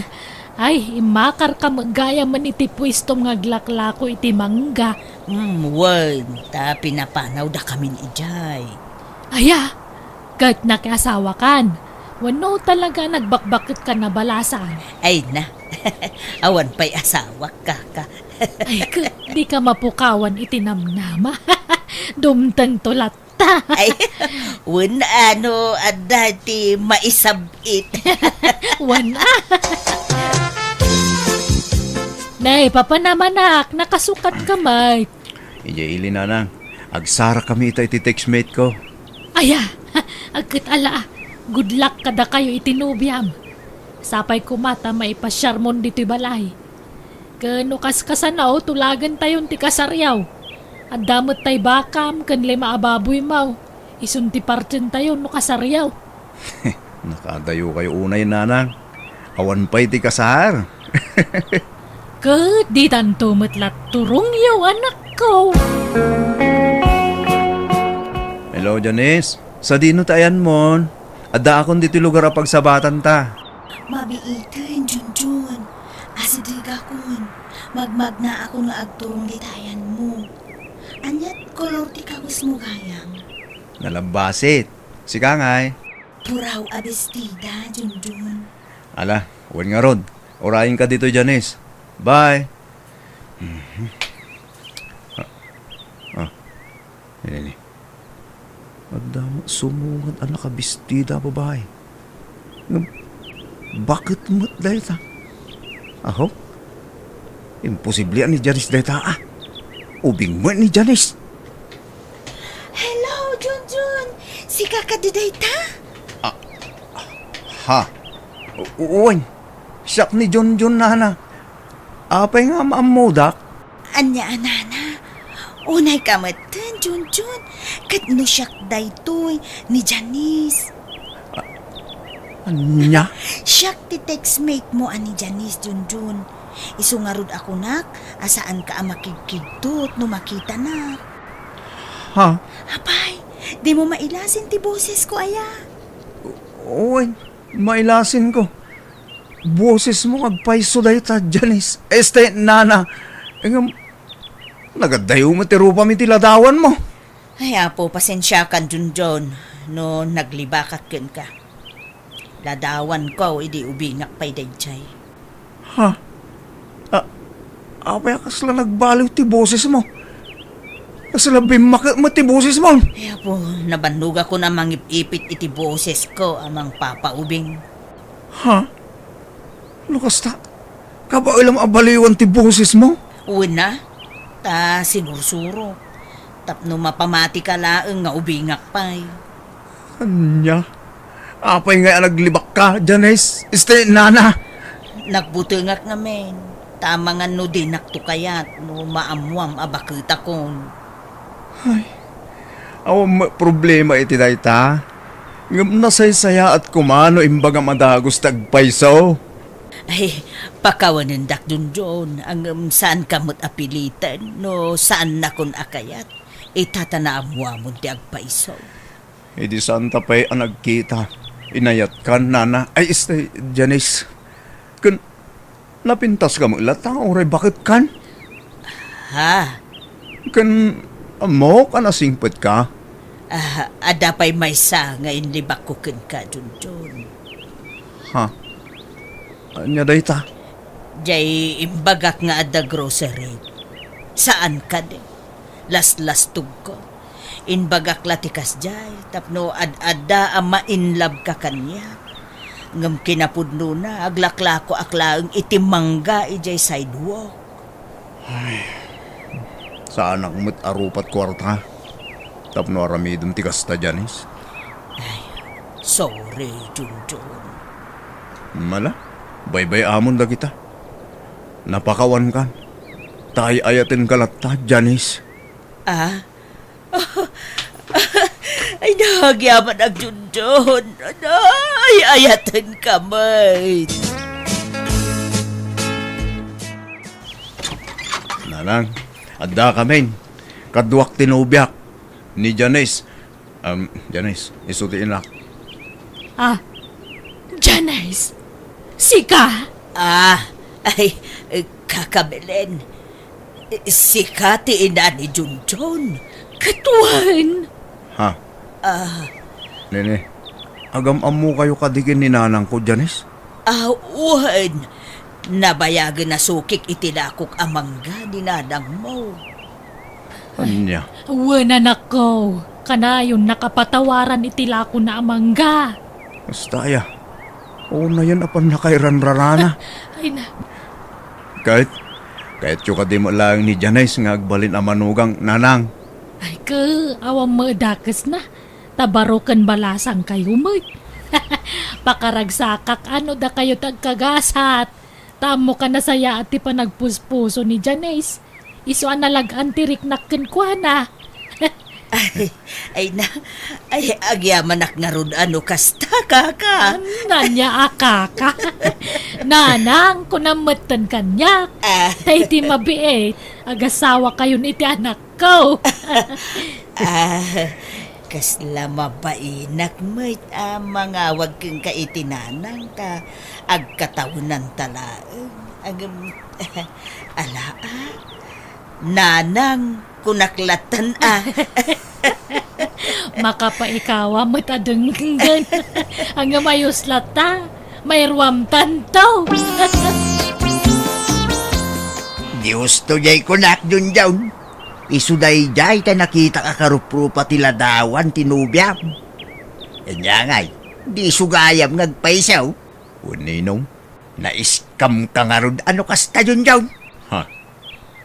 Ay, immakarka met gayamen iti puestom nga aglaklako iti mangga. Hmm, wen, ta pinapanawdakamin idiay. Aya, ket nakiasawakan? Wenno talaga nagbakbaketkan a balasan? Ay na, awan pay asawak, Kaka. Ay, ket dika mapukawan iti namnama. Dumtengto latta. Ay, wen, ano, adda ti maisab-it. Wen, a. Nay, papanamanak, nakasukatka met. Idiay ili, Nanang. Agsarakami ita iti textmate ko. Aya, agket ala, a. Good luck kadakayo iti nobiam. Sapay koma ta maipasiarmon ditoy balay. Ken no kaskasano, tulagentayon ti kasariaw. Adda met tay bakam ken lima a baboymo. Isun ti partientayo no kasariaw. Nakadayokayo unay, nanang. Awan pay ti kasar. Ket ditanto met la turongyo, anakko. Hello, Janice. Sadino ti ayanmon? Addaakon ditoy lugar a pagsabatanta. Mabiiten, Junjun. Asidegakon. Magmagnaakon nga agturong dita ayanmo. Aniat kolor ti kawesmo gayam? Nalabbasit. Sika ngay? Puraw a bestida, Junjun. Ala, wen ngarud. Urayenka ditoy, Janice. Bye. Mhm. Ah, ah. Nini. Adda met sumungad a nakabestida a babai. Ngem, baket met dayta? Aho? Imposible a ni Janice dayta, a. Ubing met ni Janice. Hello, Junjun! Sika kadi dayta? Ah, ha? U-, wen, siak ni Junjun, nana. Apay nga maammodak? Ania a, nana? Unayka metten, Junjun. Ket no siak daytoy, ni Janice. A-, ania? Siak ti textmate mo a ni Janice, Junjun. Isu ngarud a kunak a saanka a makigkigtot no makitanak. Ha? Apay, dimo mailasin ti bosesko, aya? Wen, mailasinko. Bosesmo nga agpayso dayta, Janice. Este, nana. Ngem, nagaddayo met ti rupam iti ladawanmo. Ay, Apo, pasensiakan, Junjun, no naglibakak kenka. Ladawanko idi ubingak pay daydiay. Ha? A-, apay a kasla nagbaliw ti bosesmo? Kasla bimmaket met ti bosesmo? Ay, Apo, nabannogakon a mangip-ipit iti bosesko a mangpapaubing. Ha? No kasta, kabaelam a baliwan ti bosesmo? Wen a, ta sinursuro. Tapno mapamatika laeng nga ubingak pay. Ania? Apay ngay a naglibakka, Janice? Este, nana? Nagbutengak ngamin. Ta amangan no dinakto kayat no maammoam a baketakon. Ay, awan met problema iti dayta. Ngem nasaysayaat koma no imbagam a dagus ti agpayso. Ay, pakawanendak, Junjun, ngem saanka met a piliten no saannakon a kayat. Ita ta naammoamon ti agpayso. Idi saanta pay a nagkita, inayatkan, nana, ay, este, Janice. Ken napintaska met latta uray baketkan? Ha? Ken ammok a nasingpetka? Ah, adda pay maysa nga inlibakko kenka, Junjun. Ha? Ania dayta? Jay imbagak nga adda grocery. Saan kadi? Laslastogko. Inbagak la ti kasjay tapno ad-adda a ma-inlove ka kaniak. Ngem kinapudnona, aglaklakoak laeng iti mangga idiay sidewalk. Ay, saanak met a rupat kuarta tapno aramidem ti kasta, Janice. Ay, sorry, Junjun. Mala, baybay-amon dagita. Napakawankan. Ta ay-ayatenka latta, Janice. Ah? Ay, nagyaman, Junjun. Ay, ayatenka met. Nanang, adda kamin. Kaduak ti nobiak, ni Janice. Um, Janice, isu ti inak. Ah, Janice, sika? Ah, ay, Kaka Belen. Sika ti ina ni Junjun? Ket wen. Ha? Ah. Nene, agam-ammokayo kadi ken ni nanangko, Janice? Ah, wen. Nabayagen a sukik iti lakok a mangga ni nanangmo. Ania? Wen, anakko. Kanayon a patawaran iti lakona a mangga. Kasta aya. Unayen a pannakairanrarana. Ay na. Ket, kayatyo kadi met laeng ni Janice nga agbalin a manugang, nanang? Ay, ke, awan met dakesna. Ta baro ken balasangkayo met. Pakaragsakak a no dakayo ti agkagasat. Ta ammok a nasayaat ti panagpuspuso ni Janice. Isu a nalag-an ti riknak kenkuana. Ay, ay na, ay, agyamanak ngarud a no kasta, kaka. Ania a kaka? Nanang, kunam metten kaniak. Ah. Ta iti mabiit, agasawakayon iti anakko. Ah, kasla mabainak met a mangawag kenka iti nanang ta agkatawenanta laeng. Agem, ala, ah. Nanang, kunak lattan, ah. Makapaikawa met a denggen. Ngem ayos latta, mairuamtanto. Dios to jay kunak, Junjun. Isu dayjay ta nakitak a karuprupa ti ladawan ti nobiam. Ania ngay, di isu gayam nga agpayso? Wen, Ninong. Naiskamka ngarud a no kasta, Junjun? Ha?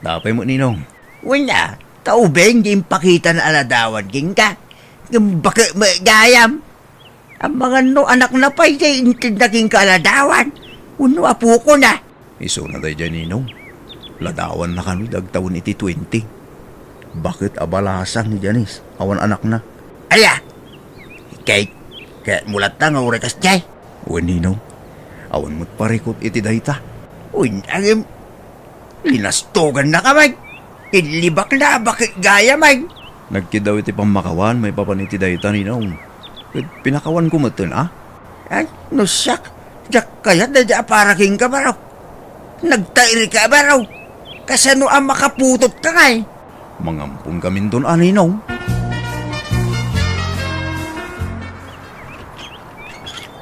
Apay met, Ninong? Wen a, ta ubing di impakitana a ladawan kenka. Ngem baket met gayam. Amangan no anakna pay jay intedna kenka a ladawan. Wenno apokona. Isuna dayjay, Ninong. Ladawanna kano idi agtawen iti twenty. Baket a balasang ni Janice, awan anakna. Aya! Kay, kayatmo latta nga uray kasdiay? Wen, Ninong. Awan met parikut iti dayta. Wen, ngem, linastogannaka met. Inlibakna a baket gayam met. Nagkiddaw iti pammakawan maipapan iti dayta, Ninong. Ket pinakawanko metten, a? Ay, no siak, diak kayat daydi a para kenka, baro. Nagtairika, baro. Kasano a makaputotka ngay? Mangamponkaminton a, Ninong.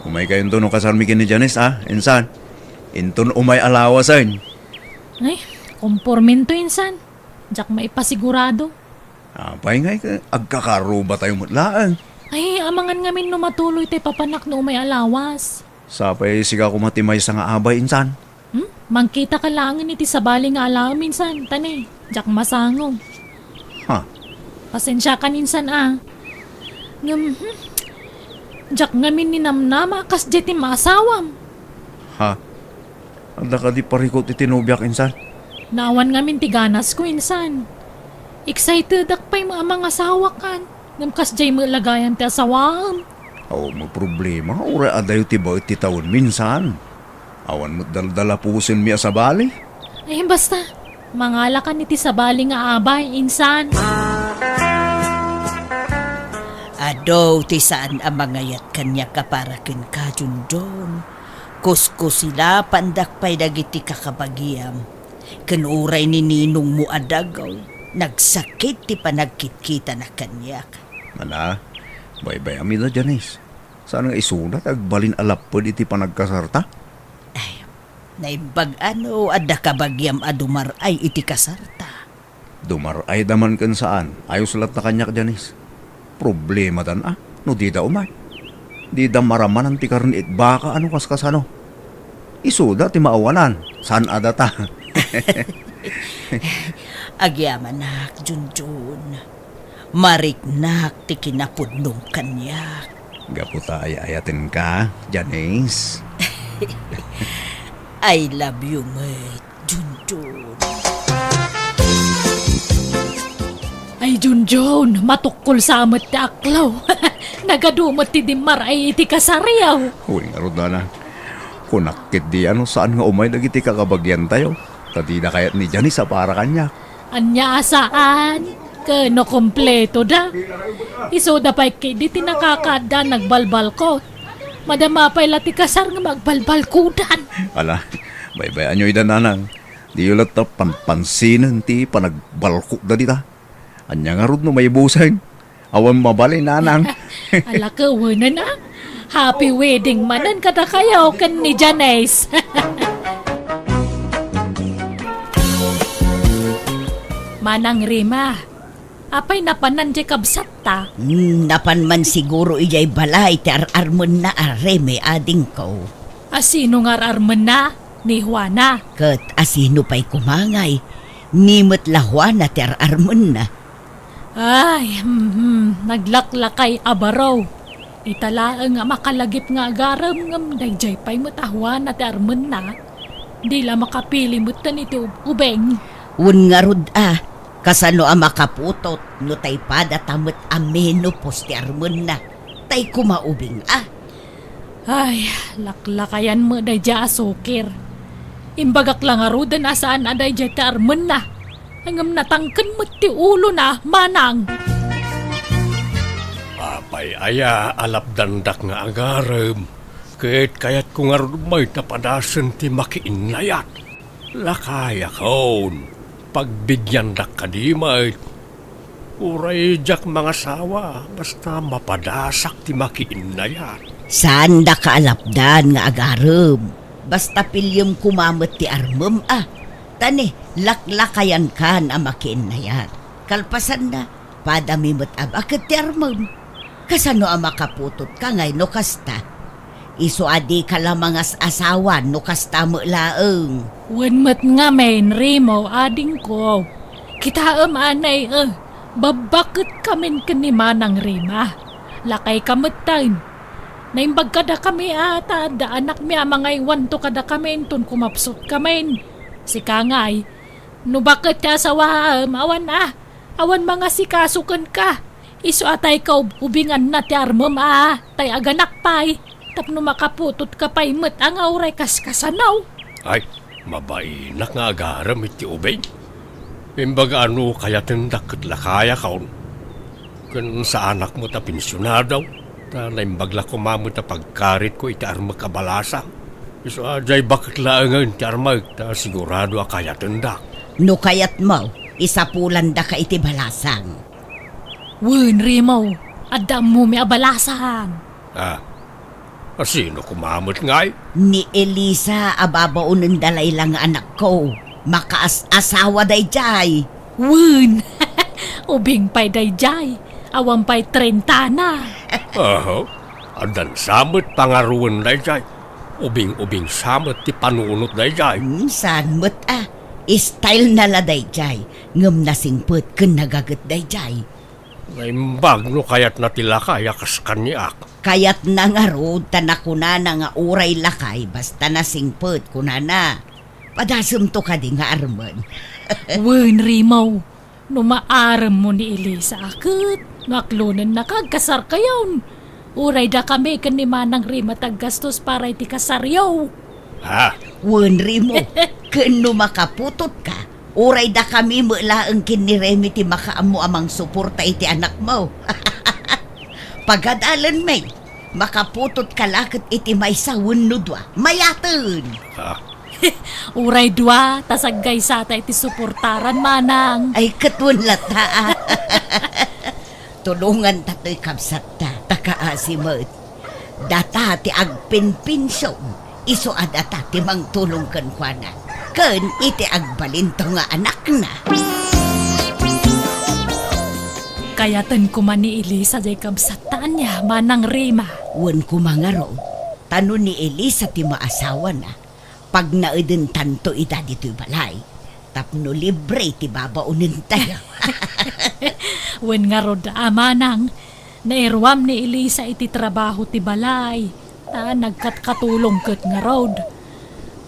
Umaykayonto no kasarmi ken ni Janice, a, insan. Inton umay a lawasen. Ay, kompormento, insan. Diak maipasigurado. Apay ngay, agkakarubatayo met laeng. Ay, amangan ngamin no matuloy tay papanak no umay a lawas. Sapay sika koma ti maysa nga abay, insan. Hmm? Mangkitaka laengen iti sabali nga alaem, insan, ta ne, diak masango. Ha? Pasensiakan, insan, a. Ngem, hmm, diak ngamin ninamnama a kasdiay ti maasawam. Ha? Adda kadi parikut iti nobiak, insan? Naawan ngamin ti ganasko, insan. Excitedak pay a mangasawakan. Ngem kasdiay met la gayam ti asawaem. Awan met problema, uray adayo ti baet ti tawenmi, insan. Awan met daldalapusenmi a sabali. Ay, basta, mangalakan iti sabali nga abay, insan. Adu ti saan a mangayat kaniak a para kenka, Junjun. Kuskusilapandak pay dagiti kakabagiam. Ken uray ni ninongmo a dagaw, nagsakit ti panagkitkitana kaniak. Mana, baybay-am ida, Janice. Saan nga isuna ti agbalin a lapped iti panagkasarta? Ay, naimbag a no adda kabagiam a dumar-ay iti kasarta. Dumar-ayda man ken saan, ayos latta kaniak, Janice. Problemada a no dida umay. Dida maramanan ti karne it baka a no kaskasano. Isuda ti maawanan, saan a data. Agyamanak, Junjun. Mariknak ti kinapudnom kaniak. Gapu ta ay-ayatenka, Janice. I love you met, Junjun. Ay, Junjun, matukkol sa met ti aklaw. Nagadu met ti dimmar-ay iti kasariaw. Uy, ngarud, Nana. Kunak ketdi a no saan nga umay dagiti kakabagiantayo. Ta dida kayat ni Janice a para kaniak. Ania a saan? Ken no kompleto da. Isuda pay ketdi ti nakakaadda a nagbalbalkot. Madama pay la ti kasar nga magbalbalkudan. Ala, baybay-anyo ida, Nanang. Diyo latta panpansinen ti panagbalkotda dita. Ania ngarud no maibusen? Awan mabalin, Nanang. Ala, kawanen a. Happy wedding manen kadakayo ken ni Janice. Manang Rima, apay napanan diay kabsatta? Hmm, napan man siguro idiay balay ti ar-armenna a Reme, adingko. A sino nga ar-armenna? Ni Juana. Ket a sino pay koma ngay? Ni met la Juana ti ar-armenna. Ay, mhm, naglaklakay a baro. Ita laeng a makalagip nga agarem ngem daydiay pay met a Juana ti armenna. Di la makapili metten iti ub-, ubing. Wen ngarud a, kasano a makaputot no tay pada ta met a menopause ti armenna? Tay kumaubing a. Ay, laklakayan met daydiay a sukir. Imbagak la ngaruden a saan a daydiay ti armenna. Ngem natangken met ti ulona, manang. Apay aya a lapdandak nga agarem, ket kayatko ngarud met a padasen ti makiinnayat. Lakayakon, pagbigiandak kadi met. Uray diak mangasawa, basta mapadasak ti makiinnayat. Saandaka a lapdan nga agarem, basta piliem koma met ti armem a. Ta ni, laklakayankan a makiinnayat. Kalpasanna, padami met a baket ti armem. Kasano a makaputotka ngay no kasta? Isu a dika la mangas-asawa no kasta met laeng. Wen met ngamin, Remo, adingko. Kitaem anay, eh, babbaketkamin ken ni Manang Rema. Lakayka metten. Naimbag kadakami a ta adda anakmi a mangaywanto kadakami inton kumapsutkamin. Sika ngay, no baket ti asawaem, awan a, awan mangasikaso kenka. Isu a tay kaub-ubinganna ti armem a, tay aganak pay, tapno makaputotka pay met a nga uray kaskasano. Ay, mabainak nga agarem iti ubing. Imbaga a no kayatendak ket lakayakon. Ken saanak met a pensionado, ta naimbag la koma met a pagkaritko iti armek a balasang. Isu a diay baket laengen ti armek, ta sigurado a kayatendak. No kayatmo, isapulandaka iti balasang. Wen, Remo, adda ammomi a balasang. Ah, a sino koma met ngay? Ni Elisa a babaonenda layla nga anakko. Makaas-asawa daydiay. Wen, ubing pay daydiay. Awan pay trentana. Aha, addan sa met pangaruwen daydiay. Ubing-ubing sa met ti panunot daydiay. Hmm, saan met a. Style na la daydiay. Ngem nasingpet ken nagaget daydiay. Naimbag no kayatna ti lakay a kas kaniak. Kayatna ngarud ta nakunana nga uray lakay basta nasingpet, kunana. Padasemto kadi nga armen. Wen, Remo, no maaremmo ni Elisa a ket, no aklonennaka, agkasarkayon. Uray dakami ken ni Manang Rema ti aggastos para iti kasaryo. Ha? Wen, Remo, ken no makaputotka, uray dakami met laeng ken ni Remi ti makaammo a mangsuporta iti anakmo. Pagadalenmi, makaputotka la ket iti maysa wenno dua. Mayaten! Ha? Uray dua, ta saggaysata iti suportaran, manang. Ay, ket wen latta, a. Tulonganta toy kabsatta, ta kaasi met. Data ti agpinpinsiom, isu a data ti mangtulong kenkuana, ken iti agbalinto nga anakna. Kayaten koma ni Elisa diay kabsatta ania, Manang Rema. Wen koma ngarud, ta no ni Elisa ti maasawana, pagnaedentanto ida ditoy balay tapno libre ti babaonentayo. Wen ngarud a, manang, nairuam ni Elisa iti trabaho ti balay, ta nagkatkatulong ket ngarud.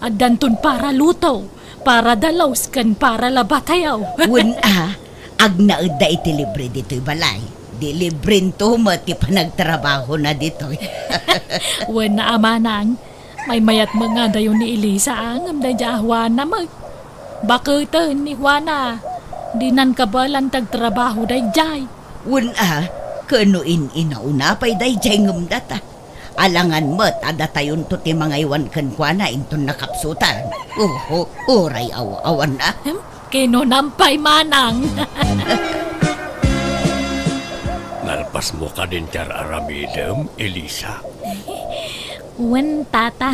Addanton para luto, para dalos, ken para labatayo. Wen a, agnaedda iti libre ditoy balay. Di librento met ti panagtrabahona ditoy. Wen a, manang, maymayat met nga adayo ni Elisa, a, ngem daydiay a Juana met. Baketen ni Juana, dinan kabaelan ti agtrabaho daydiay. Wen a, ken no in-inauna pay daydiay ngem data. Alangan met a datayonto ti mangaywan kenkuana inton nakapsutan. Oho, uray aw-awan a. Hmm? Kinunam pay, manang. Nalpasmo kadin ti ar-aramidem, Elisa? Wen, tata.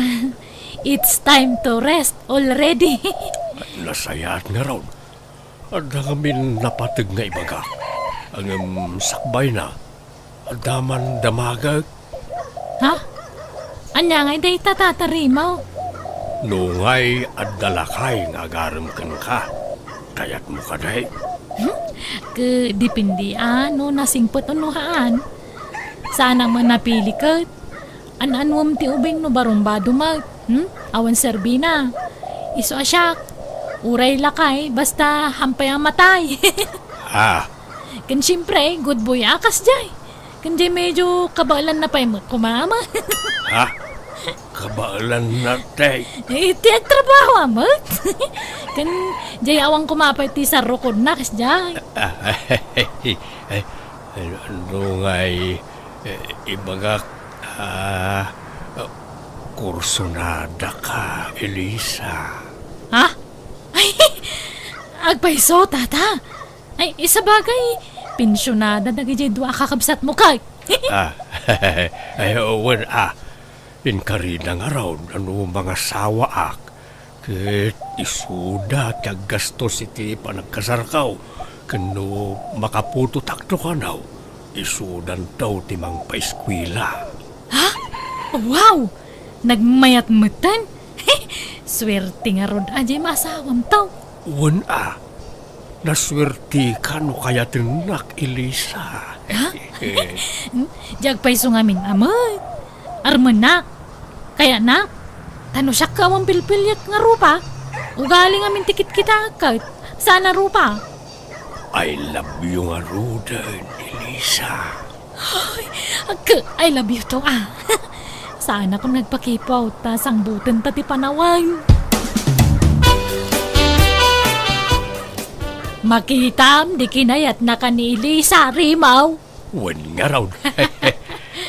It's time to rest already. Nasayaat ngarud. Adda ngamin napateg nga ibagak. Ngem sakbayna, adda man damagek. Ha? Ania ngay dayta, Tata Remo? Nungay adda lakay nga agarem kenka, kayatmo kadi? Hmm? Ke, depende a no nasingpet wenno haan. Saanak met napili ket. An-anuem ti ubing no barumbado met, hmm? Awan serbina. Isu a siak, uray lakay, basta hampay a matay. Ah. Ken siempre, good boy a kasdiay. Ken diay medyo kabaelanna pay met koma, ama. Ha? Kabaelanna tay? Eh, ti agtrabaho a met. Ken diay awan koma pay ti sarrukodna kasdiay. Ah, ay, ay, ano ngay, eh, ibagak, ah, kursunada ka, Elisa. Ha? Ay, agpayso, tata. Ay, isabagay, pensionada dagiti dua a kakabsatmo kay. Ah, ay, wen, ah. Inkarina ngarud a no mangasawaak, ket isuda ti aggastos iti panagkasarko, ken no makaputotakto kano, isudanto ti mangpaeskuela. Ha? Wow! Nagmayat metten? Suerte ngarud a diay maasawam to. Wen a, nasuerteka no kayatennak, Elisa. Ha? Diak pay isu ngamin a met. Armennak, kayatnak, ta no siak ket awan pilpiliek nga rupa, ugali ngamin ti kitkitaek ket saan a rupa. I love you ngaruden, Elisa. Ay, agka, I love you too, ah. Saan a koma nagpakipot, ta sangbutenta ti panawen. Makitam, di kinayatnaka ni Elisa, Rimaw. Wen ngarud.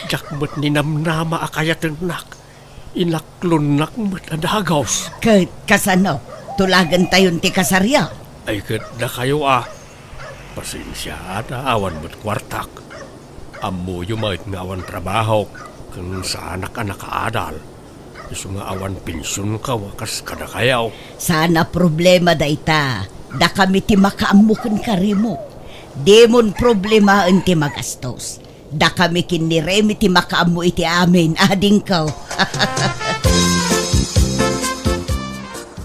Diak met ninamnama a kayatennak. Inaklonnak met a dagus. Ket kasano? Tulagentayon ti kasaryo? Ay, ket dakayo a. Pasensia ta awan met kuartak. Ammoyo met nga awan trabahok, ken saanak a nakaadal. Isu nga awan pensionko a kas kadakayo. Saan a problema dayta. Dakami ti makaammo kenka, Remo. Dimon problemaen ti magastos. Dakami ken ni Remi ti makaammo iti amin, adingko.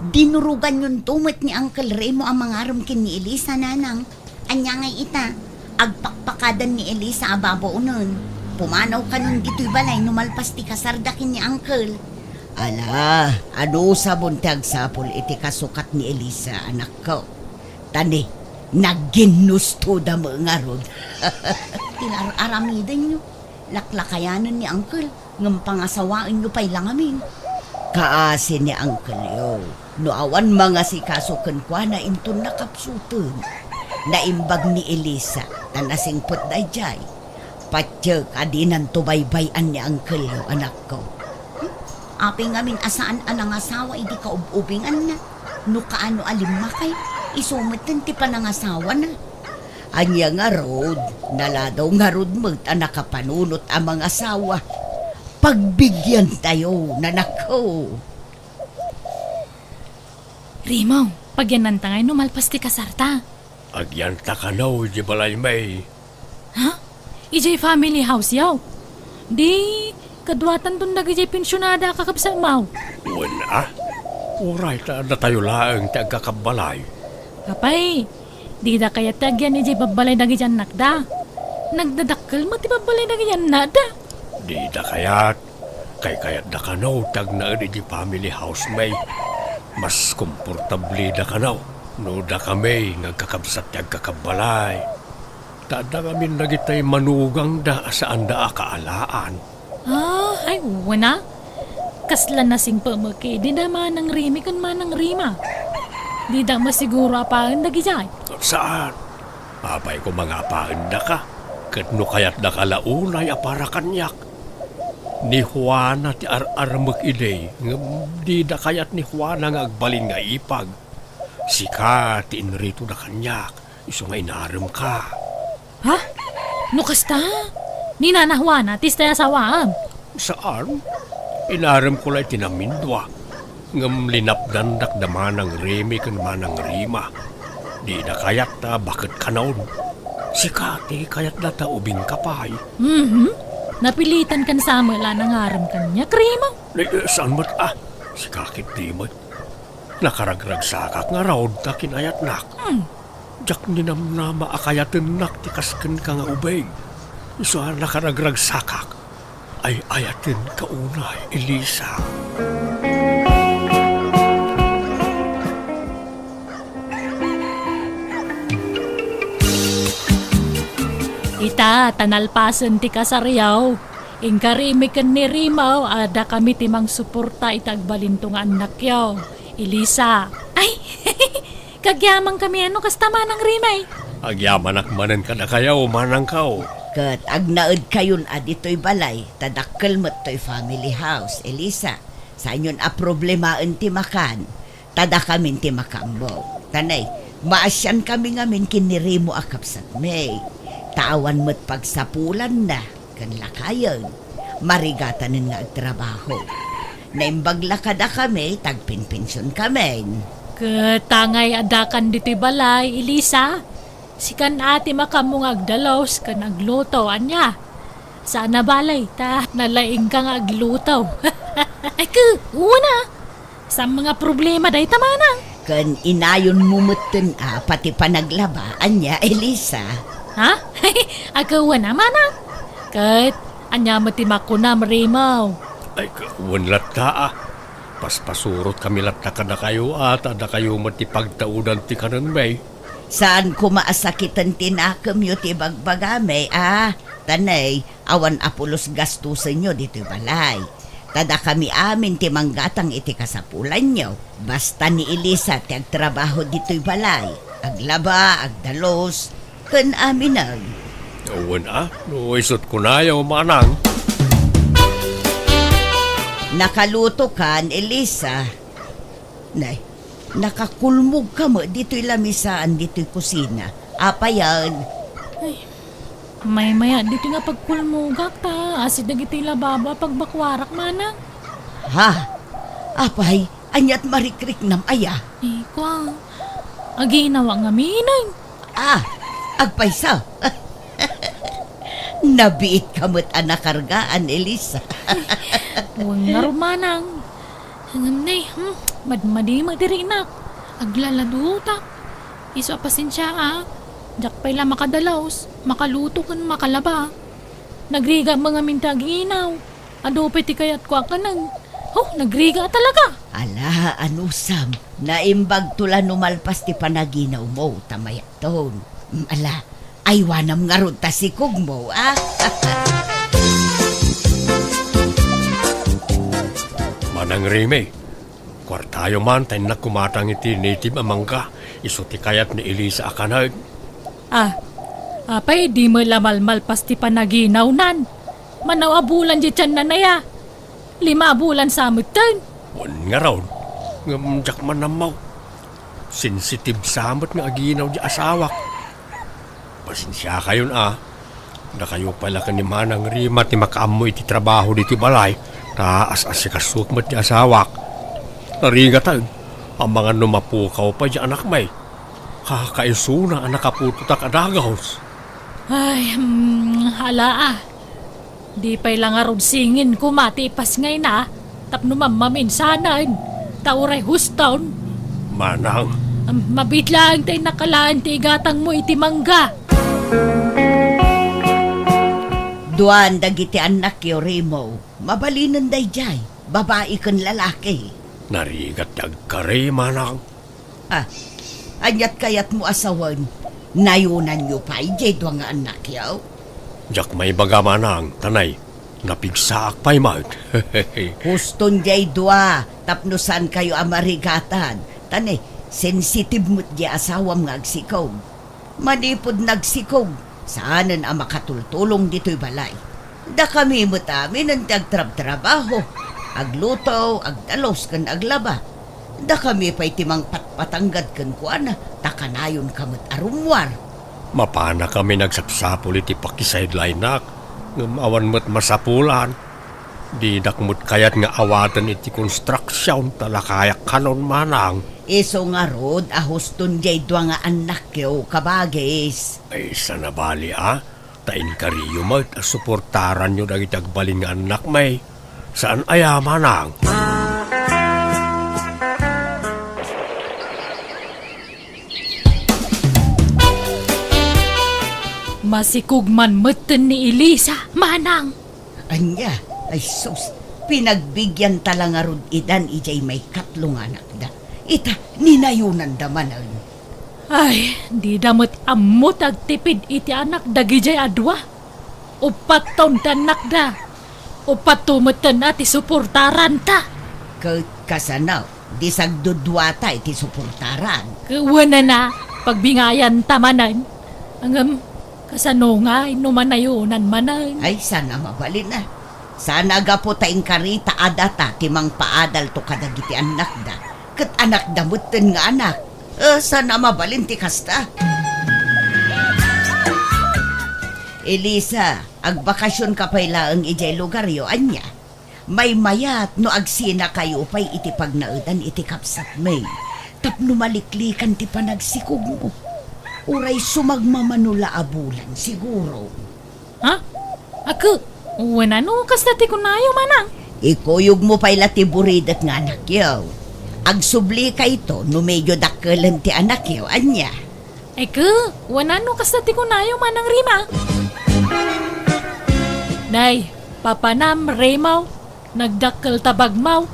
Dinuroganyonto met ni Uncle Remo a mangarem ken ni Elisa, nanang. Ania ngay ita? Agpakpakadan ni Elisa a babaonen. Pumanaw kanon ditoy balay no malpas ti kasarda ken ni Uncle. Ala, anusabon ti agsapul iti kasukat ni Elisa, anakko. Ta ni, nagginnustoda met ngarud. Ti ar-aramidenyo, laklakayanen ni Uncle, ngem pangasawaenyo pay la ngamin. Kaasi ni Uncle-yo, no awan mangasikaso kenkuana inton nakapsuten. Naimbag ni Elisa, ta nasingpet daydiay. Patiek a dinanto baybay-an ni Uncle-yo, anakko. Hmm? Apay ngamin a saan a nangasawa idi kaub-ubinganna? No kaano a limmakay, isu metten ti panangasawana. Ania ngarud, naladaw ngarud met a nakapanunot a mangasawa. Pagbigiantayo, nanakko. Rimaw, pagyannanta ngay no malpas ti kasarta. Agyanta kano idiay balaymi. Ha? Idiay family house-yo? Di, kaduatanton dagidiay pensionada a kakabsatmo. Wen a, uray ta datayo laeng ti agkakabbalay. Apay, dida kayat ti agyan idiay babbalay dagidiay annakda. Nagdadakkel met ti babbalay dagidiay annakda. Dida kayat. Kaykayatda kano ti agnaed idiay family house-mi. Mas komportableda kano no dakami nga agkakabsat ti agkakabbalay. Ta adda ngamin dagitay manugangda a saanda a kaalaan. Ah, ay, wen a. Kasla nasingpet met idi da Manang Rimi ken Manang Rima. Dida masiguro a paen dagidiay. Saan? Apay koma nga apaendaka, ket no kayatdaka la unay a para kaniak. Ni Juana ti ar-armek idi, ngem dida kayat ni Juana nga agbalin nga ipag. Sika ti inritoda kaniak, isu nga inaremka. Ha? No kasta, ni Nana Juana ti istay asawaem? Saan? Inaremko la iti namindua. Ngem linapdandak da Manang Remi ken Manang Rima. Dida kayat ta baket kanon. Sika ti kayatda ta ubingka pay. Mhm. Napilitan kan sa met la nangarem kaniak, Rima. Eh, eh, saan met a? Sika ketdi met. Nakaragragsakak ngarud ta kinayatnak. Hmm. Diak ninamnama a kayatennak ti kas kenka nga ubing. Isu a nakaragragsakak. Ay-ayatenka unay, Elisa. Ita, ta nalpasen ti kasaryo. Inkarimi ken ni Remo a dakami ti mangsuporta iti agbalinto nga annakyo, Elisa. Ay, kagyamankami a no kasta, Manang Remo. Agyamanak manen kadakayo, manangko. Ket agnaedkayon a ditoy balay, ta dakkel met toy family house, Elisa. Saanyon a problemaen ti makan. Ta dakamin ti makaammo. Tanay, maasiankami ngamin ken ni Remo a kabsatmi. Ta awan met pagsapulanna ken lakayen. Marigatanen nga agtrabaho. Naimbag la kadakami, tagpenpensionkamin. Ket ta ngay addakan ditoy balay, Elisa? Sikan a ti makaammo nga agdalus ken agluto, ania? Saan a bale, ta nalaingka nga agluto. Ay, ke, wen a. Saan nga problema dayta, manang? Ken inayonmo metten a pati panaglaba, ania, Elisa? Ha? Ay, ke, wen a, manang. Ket, ania met ti makunam, Remo? Ay, ke, wen latta a. Paspasurotkami latta kadakayo a, ta dakayo met ti pagtaudan ti kanenmi. Saan koma a sakiten ti nakemyo ti bagbagami a, tanay, awan a pulos gastusenyo ditoy balay. Ta dakami amin ti manggatang iti kasapulanyo. Basta ni Elisa ti agtrabaho ditoy balay. Aglaba, agdalus, ken aminen. Wen a, no isut' kunayo, manang. Nakalutokan, Elisa. Nay, nakakulmogka met ditoy lamisaan ditoy kusina. Apayen? Ay, maymayat ditoy nga pagkulmogak ta asit dagiti lababo a pagbakuarak, manang. Ha? Apay, aniat marikriknam aya? Ay, kua, aginawak ngaminen. Ah, agpayso. Nabiitka met a nakargaan, Elisa. Wen ngarud, manang. Ngem ne, hmm, madmadi met ti rinak. Aglaladutak. Isu a pasensiaak. Diak pay la makadalus, makaluto ken makalaba. Nagrigat met ngamin ti aginaw. Adu pay ti kayatko a kanen. Oh, nagrigat talaga. Ala, anusam. Naimbagto la no malpas ti panaginawmo, ta mayat ton. Mm, ala, aywanam ngarud ta sikogmo, a? Manang Remo, kuartayo man ta innak kumatang iti native a mangga, isu ti kayat ni Elisa a kanen. Ah, apay, dimo la malmalpas ti panaginawnan? Manaw a bulan diay tianna aya? Lima a bulan sa metten? Wen ngarud, ngem diak man ammo. Sensitive sa met nga aginaw diay asawak. Pasensiakayon a. Dakayo pay la ken ni Manang Remo ti makaammo iti trabaho ditoy balay, ta as-asikasok met ti asawak. Narigaten, amangan no mapukaw pay diay anakmi. Kakaisuna a nakaputotak a dagus. Ay, hmm, ala a. Di pay la ngarud singin koma ti ipasngayna tapno mammaminsanen, ta uray huston. Manang. Am, mabiit laeng ta innak alaen ti igatangmo iti mangga. Duan dagiti annakyo, Remo. Mabalinen daydiay, babai ken lalaki. Narigat ti agkari, manang. Ah, aniat kayatmo a sawen? Nayonanyo pay diay dua nga annakyo? Diak maibaga, manang, ta nay, napigsaak pay met. Huston diay dua, tapno saankayo a marigatan. Ta nay, sensitive met diay asawam nga agsikog. Manipud nagsikog, saanen a makatultulong ditoy balay. Dakami met aminen ti agtrabtrabaho, agluto, agdalus, ken aglaba. Dakami pay ti mangpatpatanggad kenkuana, ta kanayonka met a rummuar. Mapanakami nga agsapsapul iti pakisideline-ak, ngem awan met masapulan. Dinak met kayat nga awaten iti construction, ta lakayak kanon, manang. Isu ngarud a huston diay dua nga annakyo, kabagis. Ay, saan a bali a, ta inkariyo met a suportaranyo dagiti agbalin nga annakmi. Saan aya, manang? Masikog man metten ni Elisa, manang. Ania? Ay sus, pinagbigyan ta la ngarud idan idiay maikatlo nga anakda. Ita, ninayonanda manen. Ay, dida met ammo ti agtipid iti anak dagidiay a dua. Uppat taon ti annakda. Uppat to metten a ti suportaranta. Ket kasano, di sagduduata iti suportaran? Ket wenana, pagbingayanta manen. Ngem, kasano ngay no manayonan manen? Ay, saan a mabalin a. Saan a gapu ta inkarita a data ti mangpaadalto kadagiti annakda, ket anakda metten nga anak. Eh, saan a mabalin ti kasta? Elisa, agbakasionka pay laeng idiay lugaryo, ania? Maymayat no agsinakayo pay iti pagnaedan iti kabsatmi tapno maliklikan ti panagsikogmo. Uray sumagmamano la a bulan, siguro. Ha? Ako, wenano kasta ti kunayo, manang? Ikuyogmo pay la ti buridet nga anakyo. Agsublika ito no medyo dakkelen ti anakyo, ania? Eke, wenano kasta ti kunayo, Manang Rima? Nay, papanam, Rimaw, nagdakkel ta bagmaw.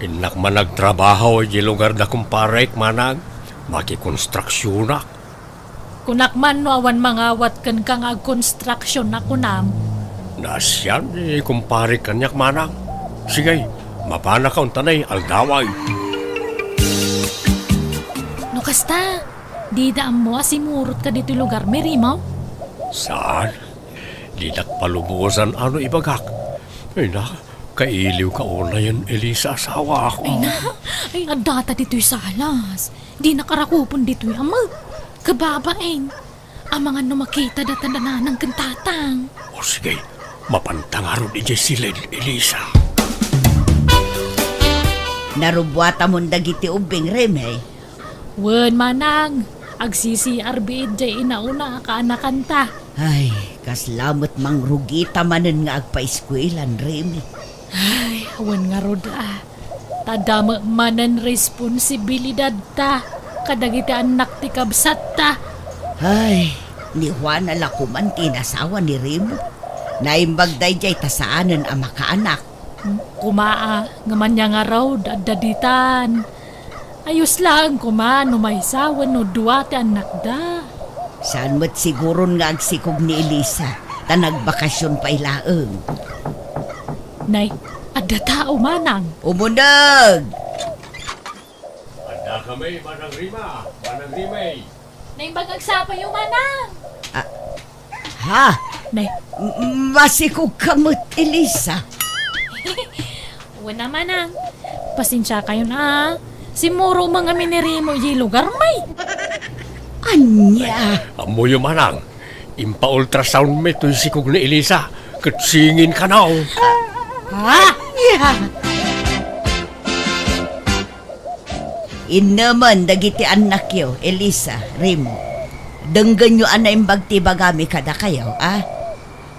Innak man agtrabaho iti lugar da kumparek, manang, makikonstruksionak. Kunak man no awan mangawat kenka nga agkonstruksion a kunam. Naasian ni kumparek kaniak, manang. Sige, mapanaka untanay, aldaway. No kasta, dida ammo a simurotka ditoy lugarmi, Rimaw? Saan? Didak palubosan a no ibagak. Ay na, kailiwka unayen, Elisa, asawak. Ay na, ay, addata ditoy salas. Dinak arakupen ditoy a met. Kababain. Amangan no makita data da nanang ken tatang. O sige, mapanta ngarud idiay siled, Elisa. Narubbuatamon dagiti ubbing, Reme? Wen, manang, agsi-C R biit diay inauna a kaanakanta. Ay, kasla met mangrugita manen nga agpaeskuelan, Reme. Ay, awan ngarud a. Ta adda met manen responsibilidadta kadagiti annak ti kabsatta. Ay, ni Juana la koman ti inasawa ni Remo. Naimbag daydiay ta saanen a makaanak. Kuma a, ngem ania ngarud, adda ditan. Ayos laeng koma no maysa wenno dua ti annakda. Saan met siguron nga agsikog ni Elisa, ta nagbakasion pay laeng. Nay, adda tao, manang. Umuneg! Adda kami, Manang Rima, Manang Rimay. Naimbag agsapayo, manang. Ah, Ha? Ne. M-, masikog ka met, Elisa. Wen a, manang. Pasensia kayon a. Simmuro met ngamin ni Remo idiay lugarmi. Ania? Ammoyo, manang. Impa-ultrasound mi toy sikog ni Elisa. Ket singin kano. Ha? Ania? Innemen dagiti annakyo, Elisa, Remo. Denggenyo a naimbag ti ibagami kadakayo, a?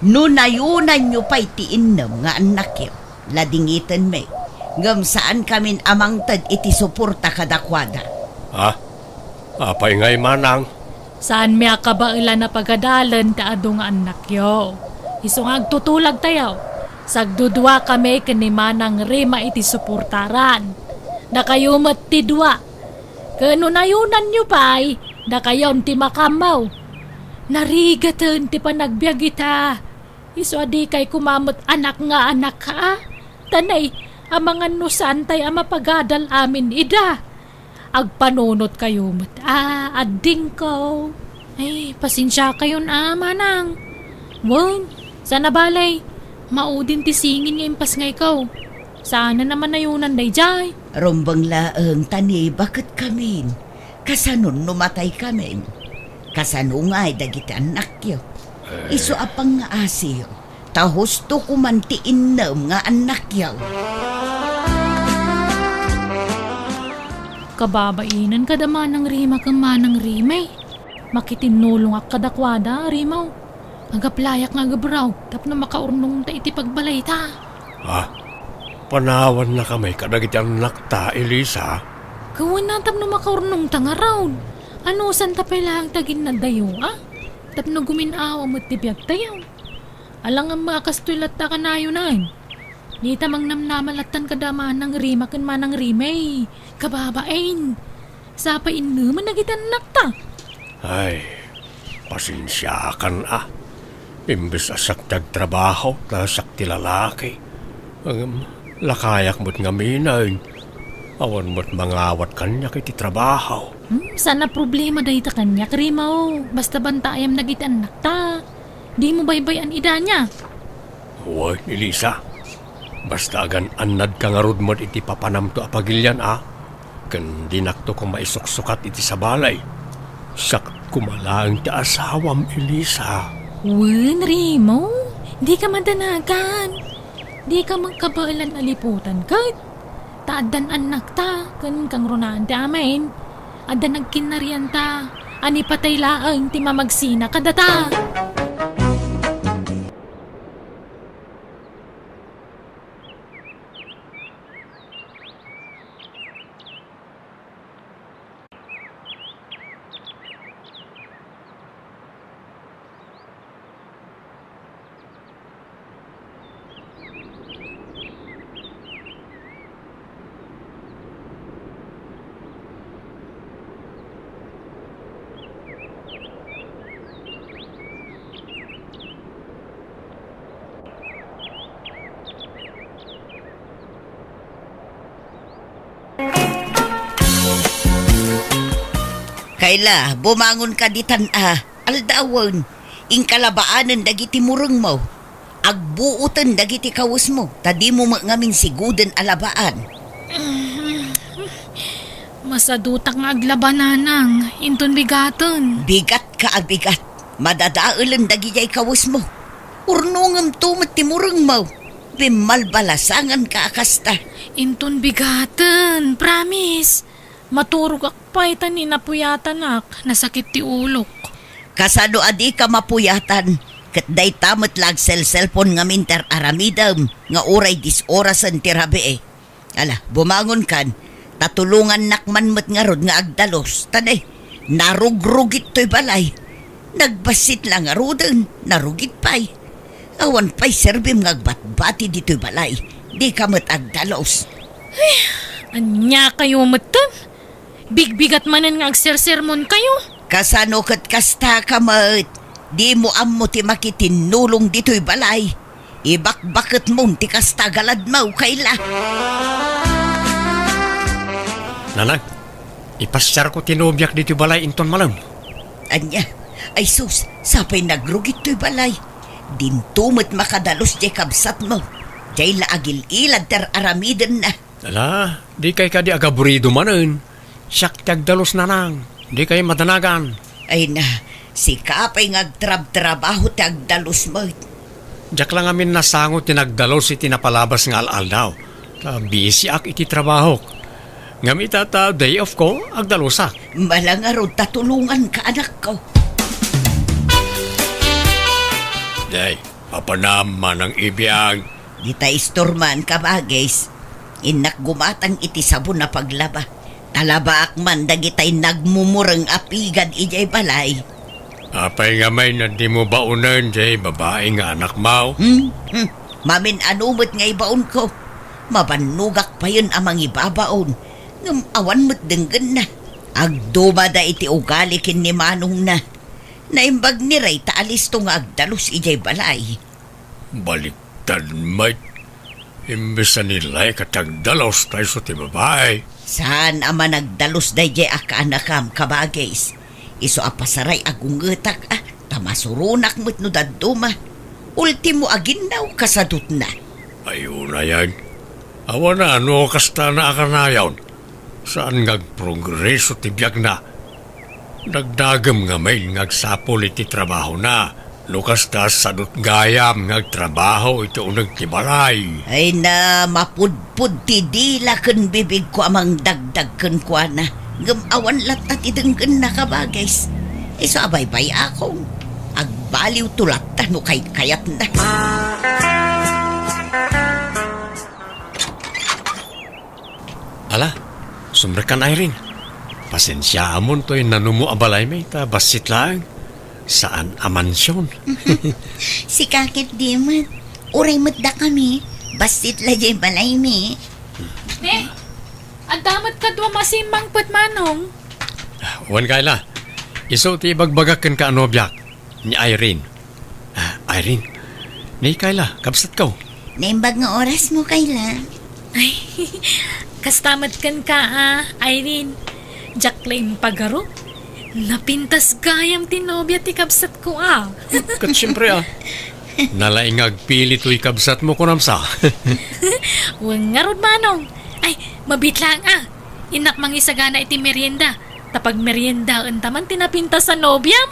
No nayonanyo pay ti innem nga annakyo, ladingitenmi. Ngem saankamin a mangted iti suporta kadakuada. Ha? Apay ngay, manang? Saanmi a kabaelan a pagadalen ti adu nga annakyo. Isu nga agtutulagtayo, sagduduakami ken ni Manang Rima iti suportaran. Dakayo met ti dua. Ken no nayonanyo pay, dakayon ti makaammo. Narigaten ti panagbiag ita. Isu a dikay koma met anak nga anak, a? Ta nay, amangan no saantay a mapagadal amin ida. Agpanunotkayo met a, addingko. Ay, pasensiakayon a, manang. Wen, saan a bale, maudin ti singin nga impasngayko. Saanen a manayonan daydiay. Rumbeng laeng ta ni baketkamin. Kasanon no mataykamin? Kasano ngay dagiti annakyo? Isu a pangngaasiyo, ta husto koman ti innem nga annakyo. Kababainen kada Manang Rima ken Manang Rimay. Makitinnulongak kadakuada, Rimaw. Agaplayak nga agabraw tapno makaurnongta iti pagbalayta. Ha? Panawannakami kadagiti annakta, Elisa? Kawen a tapno makaurnongta ngarud. Anusanta pay laeng ti aginnadayo, a? Tapno gumin-awa met ti biagtayo. Ala ngem a kastoy latta a kanayonan. Dita mangnamnama lattan kada Manang Rima ken Manang Rimay. Kababain. Sapay innemen dagiti annakta. Ay, pasensiakan a. Imbes a siak ti agtrabaho, ta siak ti lalaki. Ngem, lakayak met ngamin. Awan met mangawat kaniak iti trabaho. Hmm, saan a problema dayta kaniak, Rima, o. Basta bantaayam dagiti annakta. Dimo baybay-an idania. Wen, Elisa. Basta agan-annadka ngarud met iti papanamto a pagilian a. Ken dinakto koma isuksukat iti sabali. Siak koma laeng ti asawam, Elisa. Wen, Rima, dika madanagan. Dika met kabaelan a liputan ket. Ta addan annakta ken kangrunaan ti amin. Adda nagkinnarianta a ni patay laeng ti mamagsina kadata. Kayla, bumangonka ditan a. Aldawen, inka labaanen dagiti murengmo. Agbuoten dagiti kawesmo, ta dimo met ngamin siguden a labaan. Masadutak nga aglaba, Nanang, inton bigaten. Bigatka a bigat. Madadaelen dagidiay kawesmo. Urnongemto met ti murengmo. Bimmalbalasanganka a kasta. Inton bigaten, promise. Maturogak pay ta ni napuyatanak, nasakit ti ulok. Kasano a dika mapuyatan? Ket dayta met la agselselpon ngamin ti ar-aramidem nga uray disorasen ti rabii. Ala, bumangonkan, ta tulongannak man met ngarud nga agdalus. Ta ne, narugrugit toy balay. Nagbassit la ngaruden, narugit pay. Awan pay serbim nga agbatbati ditoy balay. Dika met agdalus. Ay, ania kayo metten? Bigbigat manen nga agsersermon kayo. Kasano ket kasta ka met? Dimo ammo ti makitinnulong ditoy balay. Ibakbaketmon ti kasta a galadmo, Kayla. Nanang, ipasiarko ti nobiak ditoy balay inton malem. Ania? Ay sus, sapay nagrugit toy balay. Dinto met makadalus diay kabsatmo. Diay la agil-ilad ti ar-aramidenna. Ala, dikay kadi agaburido manen. Siak ti agdalus, Nanang. Dikay madanagan. Ay na, sika pay nga agtrabtrabaho ti agdalus met. Diak la ngamin nasango ti nagdalus iti napalabas nga al-aldaw. Ta busyak iti trabahok. Ngem ita ta day off ko, agdalusak. Mala ngarud ta tulonganka, anakko. Day, apanam, Manang Ibiag. Dita istorman, kabagis. Innak gumatang iti sabon a paglaba. Ta labaak man dagitay nagmumureng a pigad idiay balay. Apay ngamin a dimo baonen diay babai nga anakmo? Hmm? Hmm. Mamin-ano met nga ibaonko? Mabannogak payen a mangibabaon. Ngem awan met denggenna. Agdumada iti ugali ken ni manongna. Naimbag ni Ray ta alisto nga agdalus idiay balay. Baliktad met. Imbes a ni Ray ket agdalus ta isu ti babai. Saan a managdalus daydiay a kaanakam, kabagis. Isu a pasaray a gungetak a, ta masuronak met no dadduma. Ultimo a ginnaw kasadutna. Ay, unayen. Awan a no kasta na a kanayon. Saan nga agprogreso ti biagna. Dagdagem ngamin nga agsapul iti trabahona. No kasta, sadut gayam nga agtrabaho iti uneg ti balay. Ay na, mapudpod ti dila ken bibigko a mangdagdag kenkuana. Ngem awan latta ti denggenna, kabagis. Isu a baybay-akon. Agbaliwto latta no kaykayatna. Ala, sumrekkan, Irene. Pasensiaamon toy nanumo a balaymi ta bassit laeng. Saan a mansion. Sika ket di met. Uray met dakami. Bassit la jay balaymi. Ne, adda met kadua masimmangpet, Manong. Wen, Kayla. Isu ti ibagbagak kenka a nobiak, ni Irene. Ah, Irene, ni Kayla, kabsatko. Naimbag nga orasmo, Kayla. Ay, kasta met kenka, ah, Irene. Diak la impagarup. Napintas gayam ti nobia ti kabsatko, ah. Ket siempre, ah. Nalaing nga agpili toy kabsatmo, kunam sa. Wen ngarud, Manong. Ay, mabiit laeng, ah. Innak mangisagana iti merienda. Ta pagmeriendaenta man ti napintas a nobiam.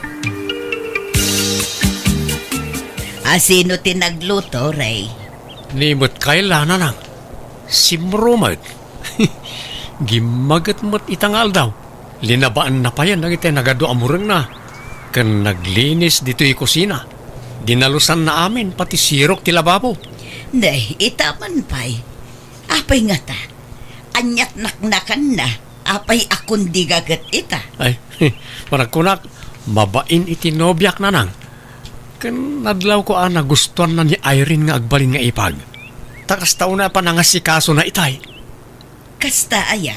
A, sino ti nagluto, Rey? Ni met Kayla, Nanang. Simro met. Gimmaget met ita nga aldaw. Linabaanna payen dagiti nagadu a murengna. Ken naglinis ditoy kusina. Dinalusanna amin pati sirok ti lababo. Nay, ita man pay. Apay ngata? Ania't naknakanna? Apay a kundiga ket ita? Ay, panagkunak, mabain iti nobiak, Nanang. Ken nadlawko a nagustuanna ni Irene nga agbalin nga ipag. Ta kasta unay a panangasikasona itay. Kasta aya?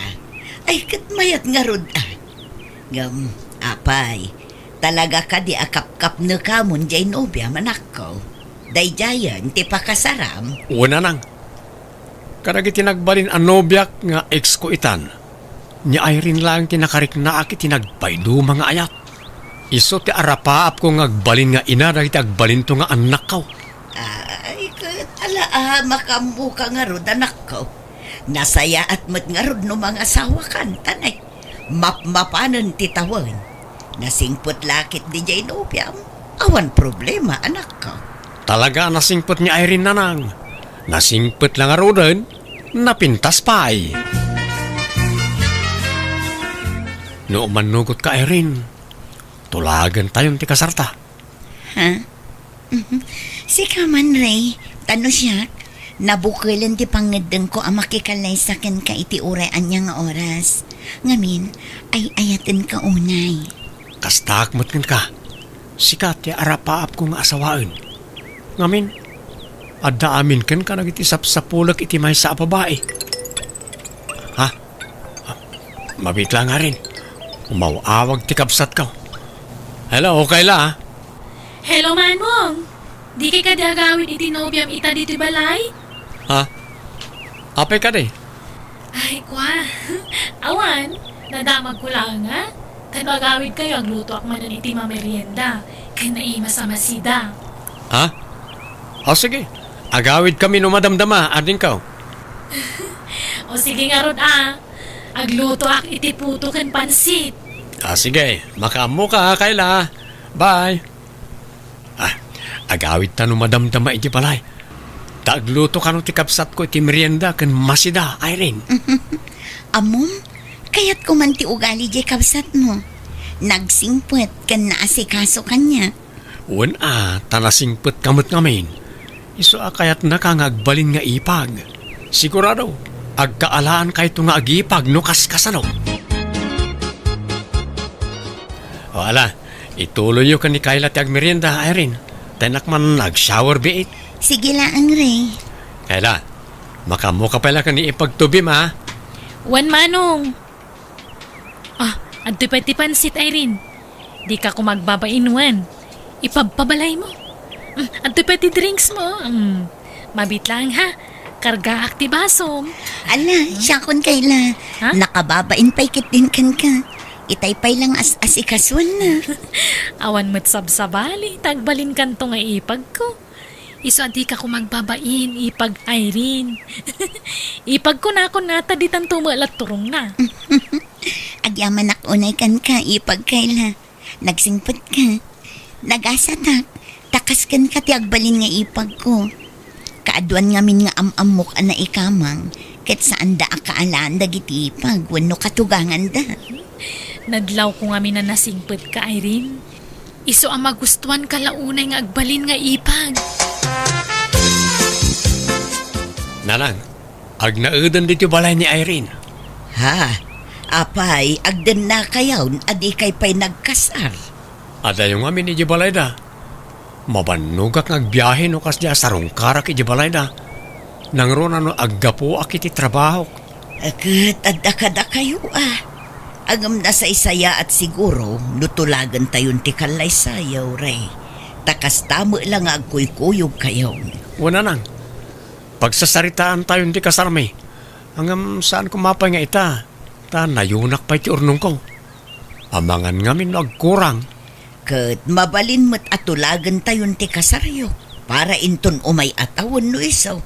Ay, ket mayat ngarud, ah. Ngem, apay, talaga kadi a kapkapnekamon jay nobiam, anakko? Daydiayen ti pakasaram? Wen, Nanang. Kadagiti nagbalin a nobiak nga ex ko itan, ni Irene laeng ti nakariknaak iti nagpayduma nga ayat. Isu ti arapaapko nga agbalin nga ina dagiti agbalinto nga annakko. Ay, ket ala a, makaammoka ngarud, anakko. Nasayaat met ngarud no mangasawakan, ta nay, mapmapanen ti tawen. Nasingpet la ket diay nobiam. Awan problema, anakko. Talaga a nasingpet ni Irene, Nanang. Nasingpet la ngaruden, napintas pay. No umannugotka, Irene, tulagentayon ti kasarta. Ha? Mhm. Sika man, Rey, ta no siak, nabukelen ti pangngeddengko a makikallaysa kenka iti uray ania nga oras. Ngamin, ay-ayatenka unay. Kastaak met kenka. Sika ti arapaapko nga asawaen. Ngamin, adda amin kenka dagiti sapsapulek iti maysa a babai. Ha? Mabiit la ngarin. Umaw-awag ti kabsatko. Hello, Kayla. Hello, Manong. Dikay kadi agawid iti nobiam ita ditoy balay? Ha? Apay kadi? Ay, kwa. Awan, nadamagko laeng, a. Ta no agawidkayo, aglutoak manen iti mamerienda ken naimas a masida. Ha? O, sige. Agawidkami no madamdama, adingko. O, sige ngarud, a. Aglutoak iti puto ken pansit. A, sige. Makaammoka, Kayla. Bye. A, agawidta no madamdama iti balay. Ta agluto kano ti kabsatko iti merienda ken masida, Irene. Ammom, kayatko man ti ugali diay kabsatmo. Nagsingpet ken naasikaso kaniak. Wen a, ta nasingpetka met ngamin. Isu a kayatnaka nga agbalin nga ipag. Sigurado, agkaalaankayo nga agipag no kaskasano. O, ala, ituloyyo ken ni Kayla ti agmerienda, Irene. Ta innak man ag-shower biit. Sige laeng, Rey. Kayla, makaammoka pay la ken ni ipagtubim, a? Wen, Manong. A, adtoy pay ti pansit, Irene. Dika koma agbabain wen. Ipabpabalaymo. Mm, adtoy pay ti drinksmo. Mm, mabiit laeng, ha. Kargaak ti basom. Ala, siakon, Kayla. Ha? Nakababain pay ketdin kenka. Itay pay la nga as-asikasuenna. Awan met sabsabali ta agbalinkanto nga ipagko. Isu a dika koma agbabain, ipag Irene. Ipagko nakon ngata ditanto met la turongna. Agyamanak unay kenka, ipag Kayla. Nagsingpetka. Nagasatak. Ta kas kenka ti agbalin nga ipagko. Kaaduan ngamin nga am-ammok a naikamang, ket saanda a kaalaan dagiti ipag wenno katuganganda. Nadlawko ngamin a nasingpetka, Irene. Isu a magustuanka la unay nga agbalin nga ipag. Nanang, agnaeden ditoy balay ni Irene. Ha? Apay, agdennakayon a dikay pay nagkasar? Adayo ngamin idiay balayda. Mabannogak nga agbiahe no kasdi a sarungkarak idiay balayda. Nangruna no aggapuak iti trabahok. Ket adda kadakayo a. Ngem nasaysayaat siguro no tulagentayon ti kallaysayo, Ray. Ta kasta met la nga agkuykuyogkayo. Wen, Nanang, pagsasaritaantayon ti kasarmi. Ngem saan koma pay nga ita, ta nayunak pay ti urnongko. Amangan ngamin no agkurang. Ket mabalin met a tulagentayon ti kasaryo para inton umay a tawen no isu.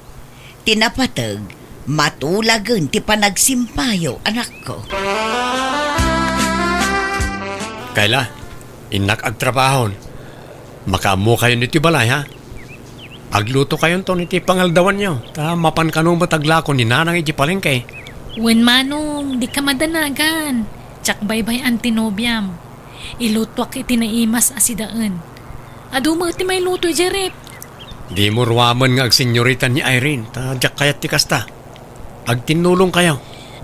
Ti napateg, matulagen ti panagsimpayo, anakko. Kayla, innak agtrabahon. Makaammokayon ditoy balay, ha? Aglutokayonton iti pangaldawanyo, ta mapan kano met aglako ni Nanang iti palengke. Wen, Manong, dika madanagan. Diak baybay-an ti nobiam. Ilutuak iti naimas a sidaen. Adu met ti mailuto idiay ref. Dimo ruamen nga agsenyorita ni Irene, ta diak kayat ti kasta. Agtinnulongkayo.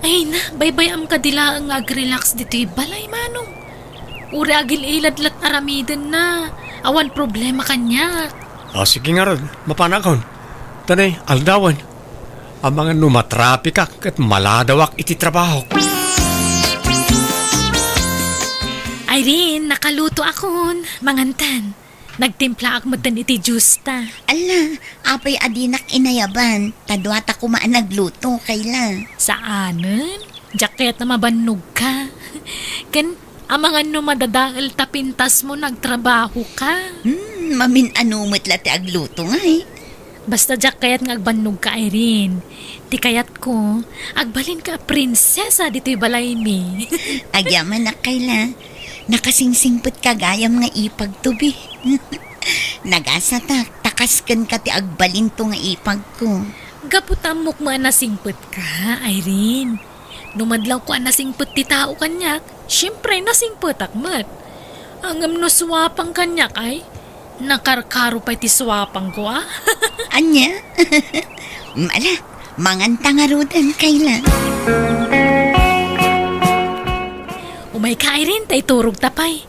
Ay na, baybay-am kadi laeng nga agrelax ditoy balay, Manong. Uray agil-ilad la't aramidenna. Awan problema kaniak. O, sige ngarud, mapanakon. Tanay, aldawen. Amangan no matrapikak ket maladawak iti trabahok. Irene, nakalutoakon. Mangantan. Nagtimplaak metten iti juice ta. Alla, apay a dinak inayaban? Ta duata koma a nagluto, Kayla. Saanen? Diak kayat a mabannogka. Ken, amangan no madadael ta pintasmo no agtrabahoka. Hmm, mamin-ano met la ti agluto ngay. Basta diak kayat nga agbannogka, Irene. Ti kayatko, agbalinka a prinsesa ditoy balaymi. Agyamanak, Kayla. Nakasingsingpetka gayam nga ipagto bi. Nagasatak, ta kaskenka ti agbalinto nga ipagko. Gapu ta ammok met a nasingpetka, Irene. No madlawko a nasingpet ti tao kaniak, siempre, nasingpetak met. Ngem no suapang kaniak, ay, nakarkaro pay ti suapangko, a? Ania? Ala, manganta ngaruden, Kayla. Umayka, Irene, ta iturogta pay.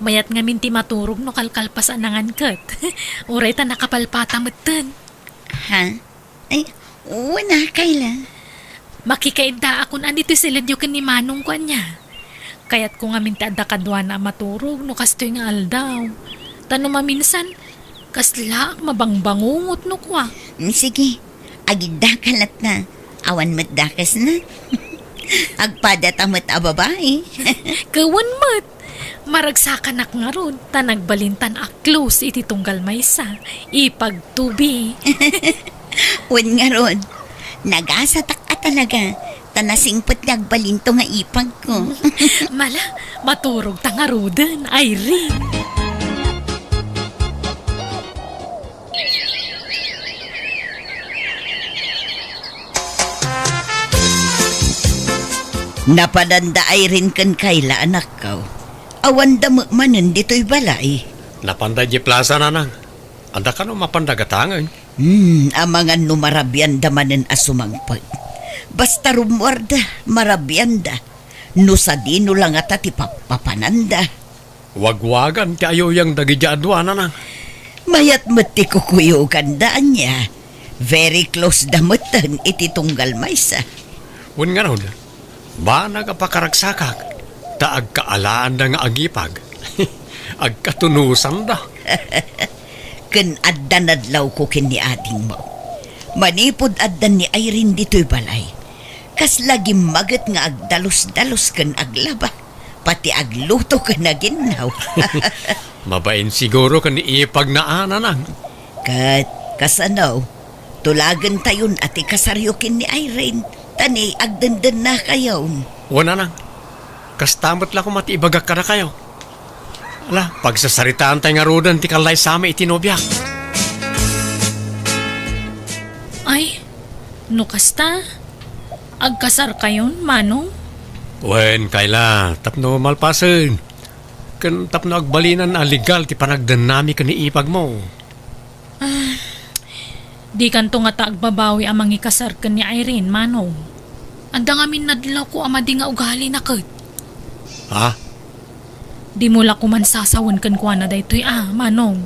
Mayat ngamin ti maturog no kalkalpas a nangan ket. Uray ta nakapalpata metten. Ha? Ay, wen a, Kayla. Makikaiddaakon a ditoy siledyo ken ni Manongko ania. Kayatko ngamin ti adda kaduana a maturog no kastoy nga aldaw. Ta no maminsan, kaslaak mabangbangungot no kua. Mm, sige, agiddaka latta. Awan met dakesna. Agpadata met a babai. Ket wen met. Maragsakanak ngarud, ta nagbalintan a close iti tunggal maysa. Ipagto bi. Wen ngarud, nagasatak a talaga, ta nasingpet nga agbalinto nga ipagko. Mala, maturogta ngaruden, Irene. Napadanda Irene ken Kayla, anakko. Awanda met manen ditoy balay. Napanda idiay plaza, Nanang. Adda kano mapanda gatangen? Hmm, amangan no marabianda manen a sumangpet. Basta rummuarda, marabianda. No sadino la ngata ti pappapananda. Wagwagan ti ayuyang dagiti adua, Nanang. Mayat met ti kukuyoganda, ania. Very close da metten iti tunggal maysa. Wen ngarud, banag a pakaragsakak, ta agkaalaanda nga agipag. Agkatunusanda. Ken adda nadlawko ken ni adingmo. Manipud addan ni Irene ditoy balay, kasla gimmaget nga agdalus-dalus ken aglaba. Pati agluto ken aginnaw. Mabain siguro ken ni ipagna a, Nanang. Ket kasano, tulagentayon a ti kasaryo ken ni Irene, ta ni agdendennakayon. Wen, Nanang. Kasta met la koma ti ibagak kadakayo. Ala, pagsasaritaantay ngaruden ti kallaysami iti nobiak. Ay, no kasta, agkasarkayon, Manong? Wen, Kayla, tapno malpasen. Ken tapno agbalinan a legal ti panagdennami ken ni ipagmo. Ah, dikanto ngata agbabawi a mangikasar ken ni Irene, Manong. Adda ngamin nadlawko a madi nga ugalina ket. Ha? Dimo la koman sasawen kenkuana daytoy a, Manong.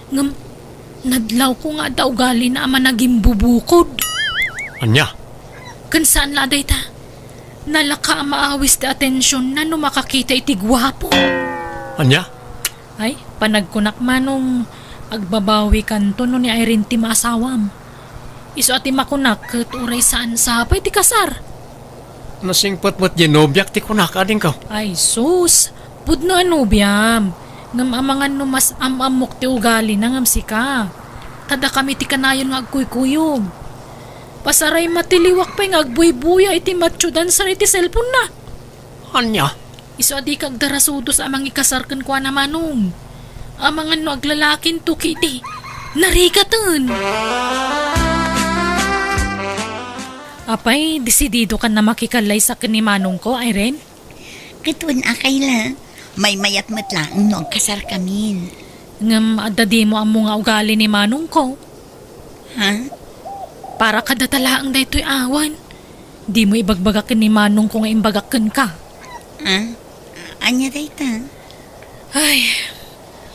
Ngem, nadlawko nga adda ugalina a managimbubukod. Ania? Ken saan la dayta. Nalaka a maawis ti atensionna no makakita iti guapo. Ania? Ay, panagkunak, Manong, agbabawikanto no ni Irene ti maasawam. Isu a ti makunak ket uray saan sapay ti kasar. Nasingpet met diay nobiak ti kunak, adingko. Ay, sus! Pudno a nobiam. Ngem amangan no mas am-ammok ti ugalina ngem sika. Ta dakami ti kanayon nga agkuykuyog. Pasaray matiliwak pay nga agbuybuya iti matchudan sar iti cellphone-na. Ania? Isu a dika agdarasudos a mangikasar kenkuana, Manong. Amangan no aglalakinto ket idi, narigaten. Apay, desididokan a makikalaysa ken ni Manongko, Irene? Ket wen a, Kayla, maymayat met laeng no agkasarkamin. Ngem adda dimo ammo nga ugali ni Manongko. Ha? Para kadata laeng daytoy awan. Dimo ibagbaga ken ni Manongko nga imbagak kenka. Ah? Ania dayta? Ay,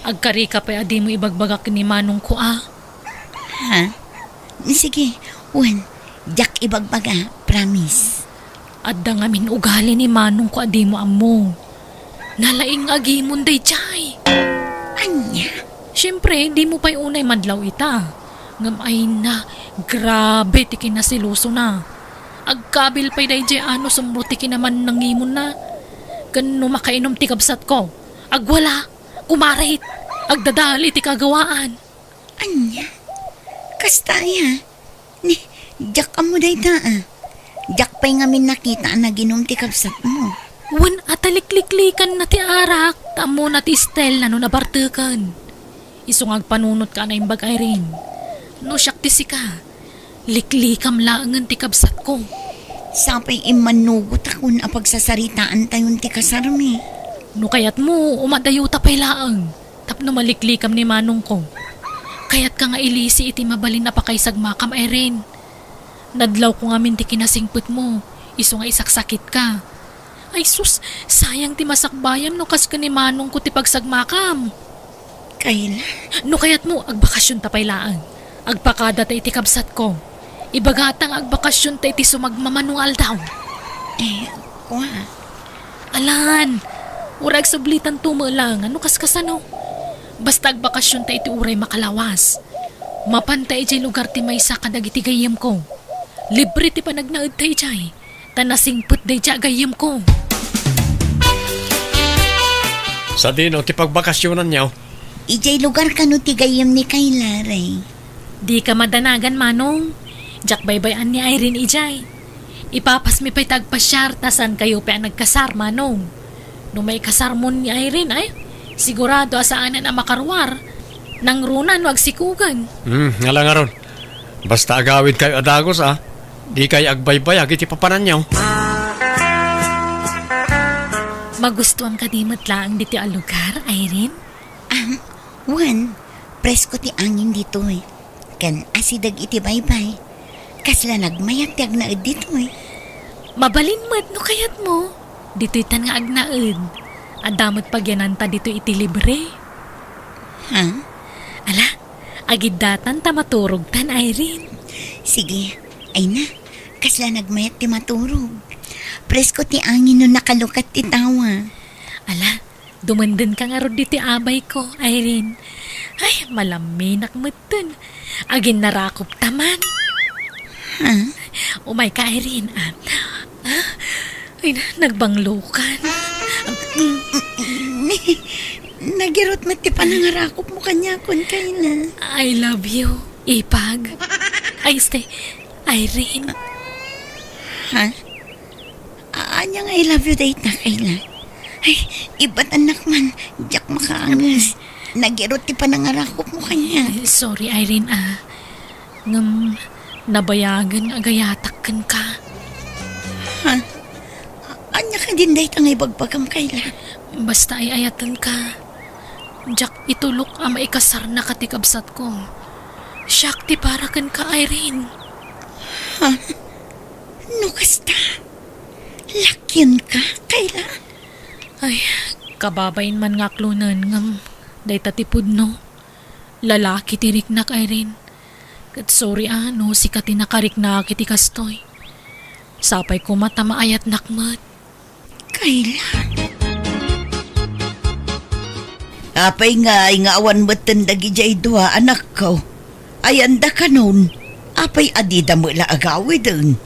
agkarika pay a dimo ibagbaga ken ni Manongko a. Ha? Sige, wen, diak ibagbaga, promise. Adda ngamin ugali ni Manongko a dimo ammo. Nalaing nga agimon daydiay. Ania? Siempre, dimo pay unay madlaw ita. Ngem ayna, grabe ti kinaselosona. Agkabil pay daydiay a no sumro ti kinamannangimonna. Ken no makainom ti kabsatko, agwala, kumarit, agdadal iti kagawaan. Ania? Kasta aya? Ni, diak ammo dayta a. Diak pay ngamin nakita a naginum ti kabsatmo. Wen a ta likliklikanna ti arak, ta ammona ti style-na no nabarteken. Isu nga agpanunotka a naimbag, Irene. No siak ti sika, liklikam laengen ti kabsatko. Sapay immannugotakon a pagsasaritaantayon ti kasarmi. No kayatmo, umadayuta pay laeng. Tapno maliklikam ni Manongko. Kayatka nga ilisi iti mabalin a pakaisagmakam, Irene. Nadlawko ngamin ti kinasingpetmo, isu nga isaksakitka. Ay sus, sayang ti masakbayam no kas ken ni Manongko ti pagsagmakam. Kayla? No kayatmo, agbakasionta pay laeng. Agpakadata iti kabsatko. Ibagata nga agbakasionta iti sumagmamano nga aldaw. Eh, kua. Alan, uray agsublitanto met laeng no kaskasano. Basta agbakasionta iti uray makalawas. Mapanta idiay lugar ti maysa kadagiti gayyemko. Libre ti panagnaedta idiay, ta nasingpet daydiay a gayyemko. Sadino ti pagbakasionanyo? Idiay lugar kano ti gayyem ni Kayla, Ray? Dika madanagan, Manong. Diak baybay-an ni Irene idiay. Ipapasmi pay ti agpasiar ta saankayo pay a nagkasar, Manong. No maikasarmon ni Irene, ay, sigurado a saanen a makaruar. Nangruna no agsikogen. Hmm, ala ngarud. Basta agawidkayo a dagus, a. Dikay agbaybayag iti papananyo. Magustuam kadi met laeng ditoy a lugar, Irene? Am, wen, presko ti angin ditoy. Ken asideg iti baybay. Kasla nagmayat ti agnaed ditoy. Mabalin met no kayatmo. Ditoytan nga agnaed. Adda met pagyananta ditoy iti libre. Ha? Ala, agiddatan ta maturogtan, Irene. Sige, ay na. Kasla nagmayat ti maturog. Presko ti angin no nakalukat ti tawa. Ala, dumendenka ngarud ditoy abayko, Irene. Ay, malaminak metten. Aginnarakopta man. Ha? Umayka, Irene, a. Ah, ay na, nagbanglokan. Nagirot met ti panangarakopmo kaniakon, Kayla. I love you, Ipag. Ay, este, Irene. Ha? A-, ania nga I love you dayta, Kayla? Ay, ibatannak man, diak makaanges. Nagirot ti panangarakopmo kaniak. Eh, sorry, Irene, a. Ngem, nabayagen nga agayatak kenka. Ha? A-, ania kadin dayta nga ibagbagam, Kayla? Basta ay-ayatenka. Diak itulok a maikasarnaka ti kabsatko. Siak ti para kenka, Irene. Ha? No kasta, lakionka, Kayla? Ay, Kababain man nga aklonen ngem dayta ti pudno. Lalaki ti riknak, Irene. Ket sorry a no sika ti nakariknak iti kastoy. Sapay koma ta maayatnak met. Kayla. Apay ngay nga awan metten dagidiay dua, anakko? Ayanda kanon? Apay adida met la agawiden?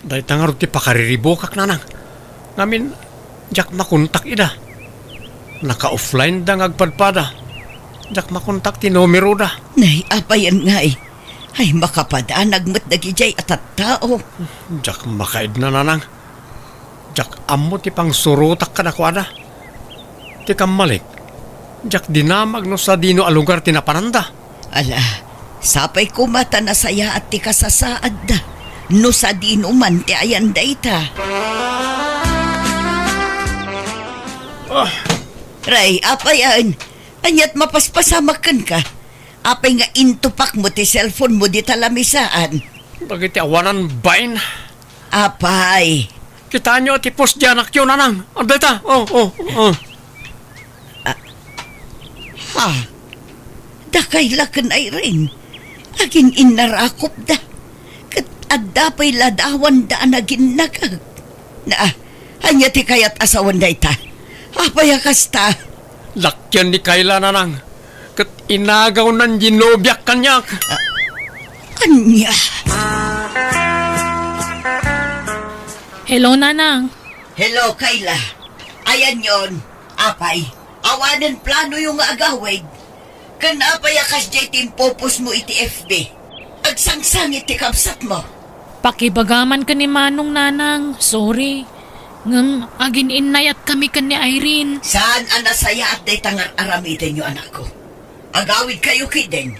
Dayta ngarud ti pakariribukak, nanang. Ngamin, diak makontak ida. Naka-offline da nga agpadpada. Diak makontak ti numeroda. Nay, apayen ngay? Ay, makapadanag met dagidiay a tattao. Diak makaidna, nanang. Diak ammo ti pangsurotak kadakuada. Ti kammalik, diak dinamag no sadino a lugar ti napananda. Ala, sapay koma ta nasayaat ti kasasaadda no sadino man ti ayan dayta. Ah. Ray, apayen? Ania't mapaspasamak kenka? Apay nga intupakmo ti cellphone mo dita lamisaan? Dagiti awanan bain. Apay? Kitaenyo ti post diay anakyo, nanang. Adda ita. Oh, oh, oh. Ah. Ha? Dakay la ken Irene. Agin-innarakopda. Ket adda pay ladawanda a naginnagek. Na, ania ti kayat a sawen dayta? Apay a kasta? Lakian ni Kayla, nanang. Ket inagawnan ti nobiak kaniak. Ah, ania? Hello, Nanang. Hello, Kayla. Ayanyon, apay, awanen planoyo nga agawid? Ken apay a kasdiay ti impopostmo iti F B? Agsangsangit ti kabsatmo. Pakibagaman ken ni Manong, Nanang. Sorry. Ngem agin-innayatkami ken ni Irene. Saan a nasayaat dayta nga ar-aramidenyo, anakko. Agawidkayo ketdin.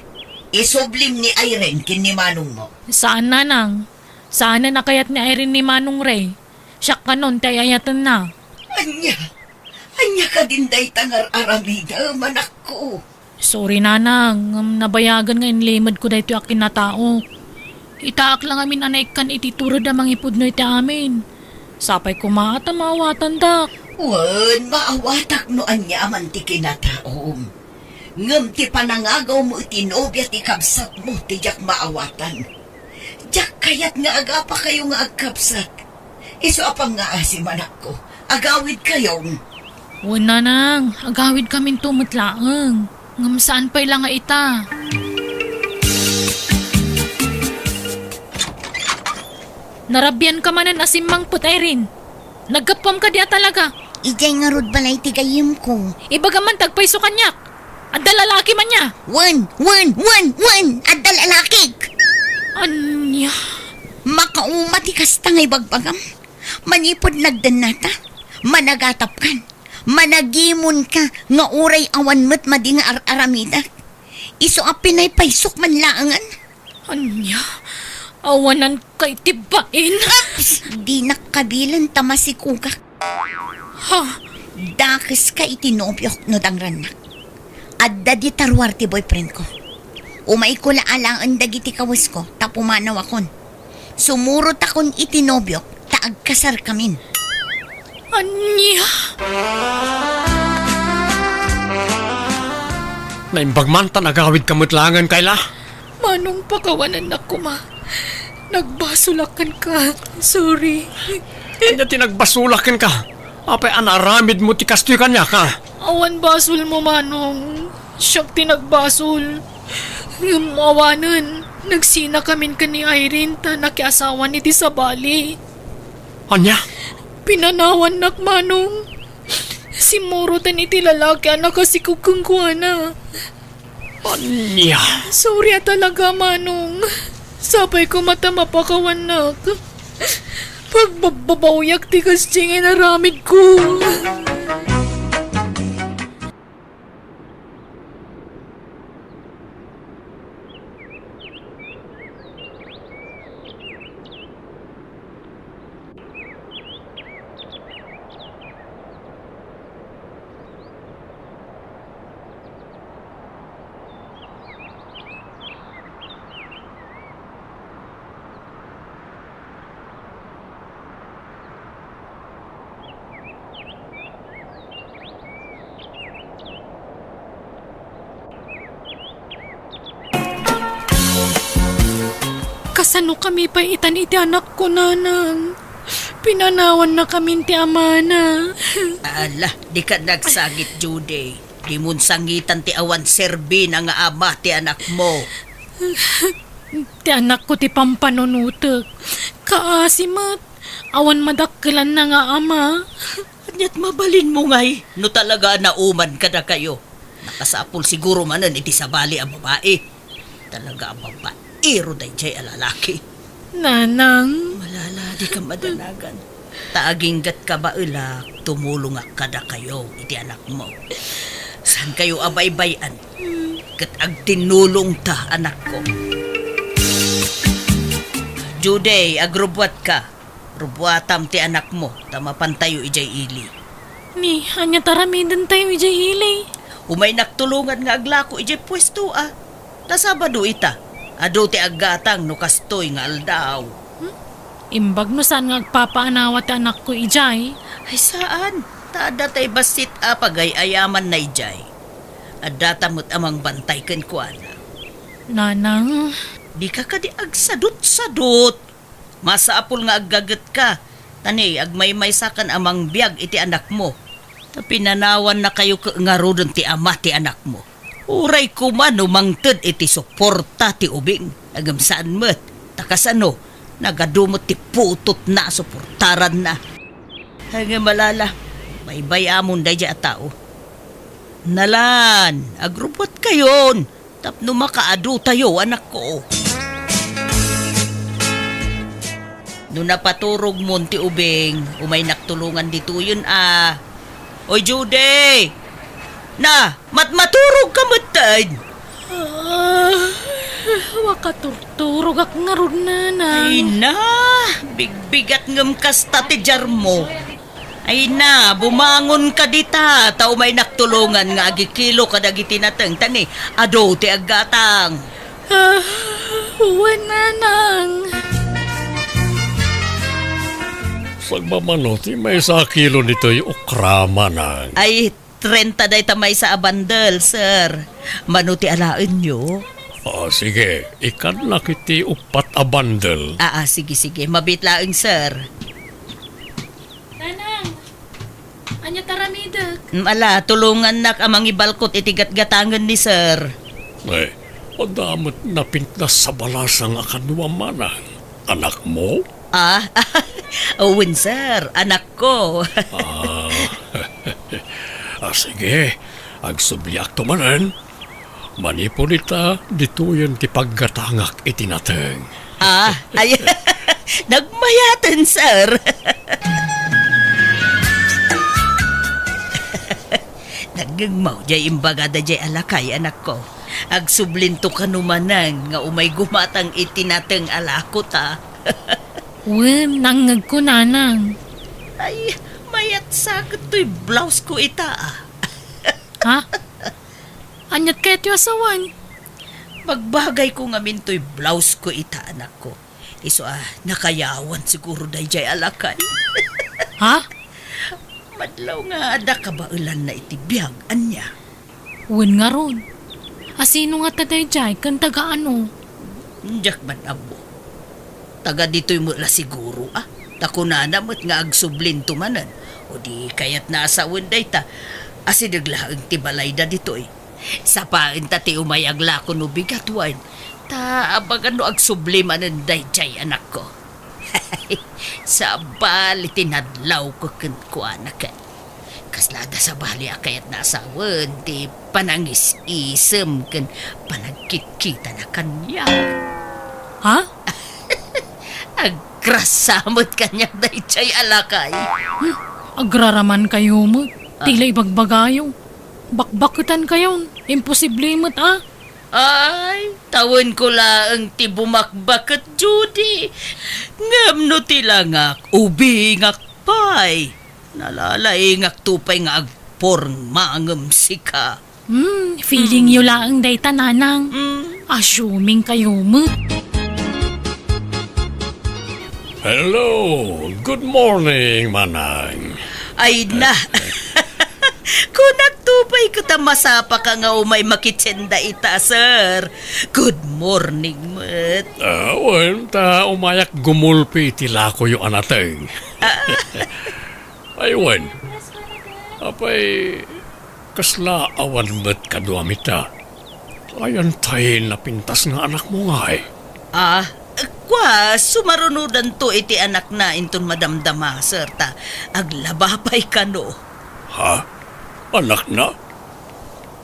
Isublim ni Irene ken ni Manongmo. Saan, Nanang. Saanen a kayat ni Irene ni Manong Ray. Siak kanon ti ay-ayatenna. Ania? Ania kadin dayta nga ar-aramidem, anakko? Sorry, Nanang, ngem nabayagen nga inlimedko daytoy a kinataok. Itaak la ngamin a naikkan iti tured a mangipudno iti amin. Sapay koma ta maawatandak. Wen, maawatak no aniaman ti kinataom. Ngem ti panangagawmo iti nobia ti kabsatmo ti diak maawatan. Diak kayat nga agapakayo nga agkabsat. Isu a pangngaasi, anakko, agawidkayon. Wen, Nanang, agawidkaminto met laeng. Ngem saan pay la nga ita. Narabianka manen a simmangpet, Irene. Naggapuam kadi a talaga? Idiay ngarud balay ti gayyemko. Ibagam man ti agpayso kaniak. Adda lalaki man nia? Wen, wen, wen, wen! Adda lalakik! Ania? Makauma ti kasta nga ibagbagam. Manipud nagdennata, managatapkan, managimonka nga uray awan met madi nga ar-aramidak. Isu a pinaypaysok man laengen. Ania? Awananka iti bain? Ups! Dinak kabilen ta masikugak. Ha? Dakeska iti nobiok no dangrannak. Adda dita ruar ti boyfriendko. Umayko la alaen dagiti kawesko ta pumanawakon. Sumurotakon iti nobiok ta agkasarkamin. Ania? Naimbag man ta nagawidka met laengen, Kayla. Manong, pakawanannak koma. Nagbasolak kenka. Sorry. Ania ti nagbasolak kenka? Apay a naaramidmo ti kastoy kaniak, a? Awan basolmo, Manong. Siak ti nagbasol. Ngem awanen, nagsinakamin ken ni Irene ta nakiasawan iti sabali. Ania? Pinanawannak, Manong. Simmuroten iti lalaki a nakasikog kenkuana. Ania? Sorry a talaga, Manong. Sapay koma ta mapakawannak. Pagbabbabawiak ti kasdiay nga inaramidko. Sano kami pay itan iti anakko, Nanang? Pinanawannakamin ti amana. Ala, dika nagsangit, Judy. Dimon sangitan ti awan serbina nga ama ti anakmo. Ti anakko ti pampanunotek. Kaasi met, awan madakkelanna nga ama. Ania't mabalinmo ngay no talaga a nauman kadakayo? Nakasapul siguro manen iti sabali a babai. Talaga a babaero daydiay a lalaki. Nanang. Malala, dika madanagan. Ta aginggatka baelak, tumulongak kadakayo iti anakmo. Saankayo a baybay-an ket agtinulongta, anakko. Judy, agrubbuatka. Rubbuatam ti anakmo, ta mapantayo idiay ili. Ni, ania ti aramidentayo idiay ili? Umaynak tulongan nga aglako idiay puesto a. Ta Sabado ita. Adu ti aggatang no kastoy nga aldaw. Hmm? Imbag no saan nga agpapaanawa ti anakko idiay? Ay, saan. Ta adda tay bassit a pagay-ayamanna idiay. Addata met a mangbantay kenkuana. Nanang. Dika kadi agsadutsadut. Masapul nga aggagetka, ta ni agmaymaysakan a mangbiag iti anakmo. Ta pinanawannakayo ket ngaruden ti ama ti anakmo. Uray koma no mangted iti suporta ti ubing, ngem saan met. Ta kasano, nagadu met ti putotna a suportaranna. Ngem malala, baybay-amon daydiay a tao. Nalan, agrubbuatkayon. Tapno makaadutayo, anakko. No napaturogmon ti ubing, umaynak tulongan ditoyen a. Oy, Judy! Na, matmaturog ka metten! Ah, makaturturogak ngarud, Nanang. Ay na, bigbigat ngem kasta ti diarmo. Ay na, bumangon ka dita, ta umaynak tulongan nga agikilo kadagiti nateng, ta ni adu ti aggatang. Ah, wen, Nanang. Sagmamano ti maysa a kilo ditoy okra, Manang. Ay, trenta dayta maysa a bandel, sir. Mano ti alaenyo? Ah, sige, ikannak iti uppat a bandel. Ah, ah, sige, sige. Mabit laeng, sir. Nanang, ania ti aramidek? Mm, ala, tulongannak a mangibalkot iti gatgatangen ni sir. Ay, adda met napintas a balasang a kaduam, Manang. Anakmo? Ah, wen, sir. Anakko. Ah, ah, sige. Agsubliakto manen. Manipud ita, ditoyen ti paggatangak iti nateng. Ah, ay, nagmayaten, sir. Nagngegmaw jay imbagada jay a lakay, anakko. Agsublinto kano manen nga umay gumatang iti nateng a lakota. Wen, nangngegko, Nanang. Ay, mayat saket toy blouse ko ita, ah. Ha? Aniat kayatyo a sawen? Bagbagayko ngamin toy blouse ko ita, anakko. Isu a nakayawan siguro dayjay a lakay. Ha? Madlaw nga adda kabaelanna iti biag, ania? Wen ngarud. A sino ngata dayjay ken taga ano? Diak man ammo. Taga ditoy met la siguro, a. Ta kunana met nga agsublinto manen. O di kayatna a sawen dayta. Asideg laeng ti balayda ditoy. Sapaenta ti umay aglako no bigat wen. Ta abagan no agsubli manen dayjay anakko. Sabali ti nadlawko kenkuana ket. Kasla adda sabali a kayatna a sawen ti panangis-isem ken panagkitkitana kaniak. Ha? Agrasa met kaniak dayjay a lakay. Hmm, agraraman kayo met. Ah. Tila ibagbagayo. Bakbaketan kayon. Imposible met, a. Ay, tawenko laeng ti bumakbaket, Judy. Ngem no ti langak, ubingak pay. Nalalaingakto pay nga agporma ngem sika. Hmm, feeling yo laeng dayta, Nanang. Hmm. Assuming kayo met. Hello, good morning, Manang. Ay na. Kunakto pay Ket a masapaka nga umay makitenda ita, sir. Good morning met. Ah, wen, ta umayak gumulpi iti lakoyo a nateng. Ay, wen. Apay, kasla awan met kaduami ta? Ayan tay napintas nga anakmo ngay? Ah, kua, sumarunodanto iti anakna inton madamdama, sir, ta aglaba pay kano. Ha? Anakna?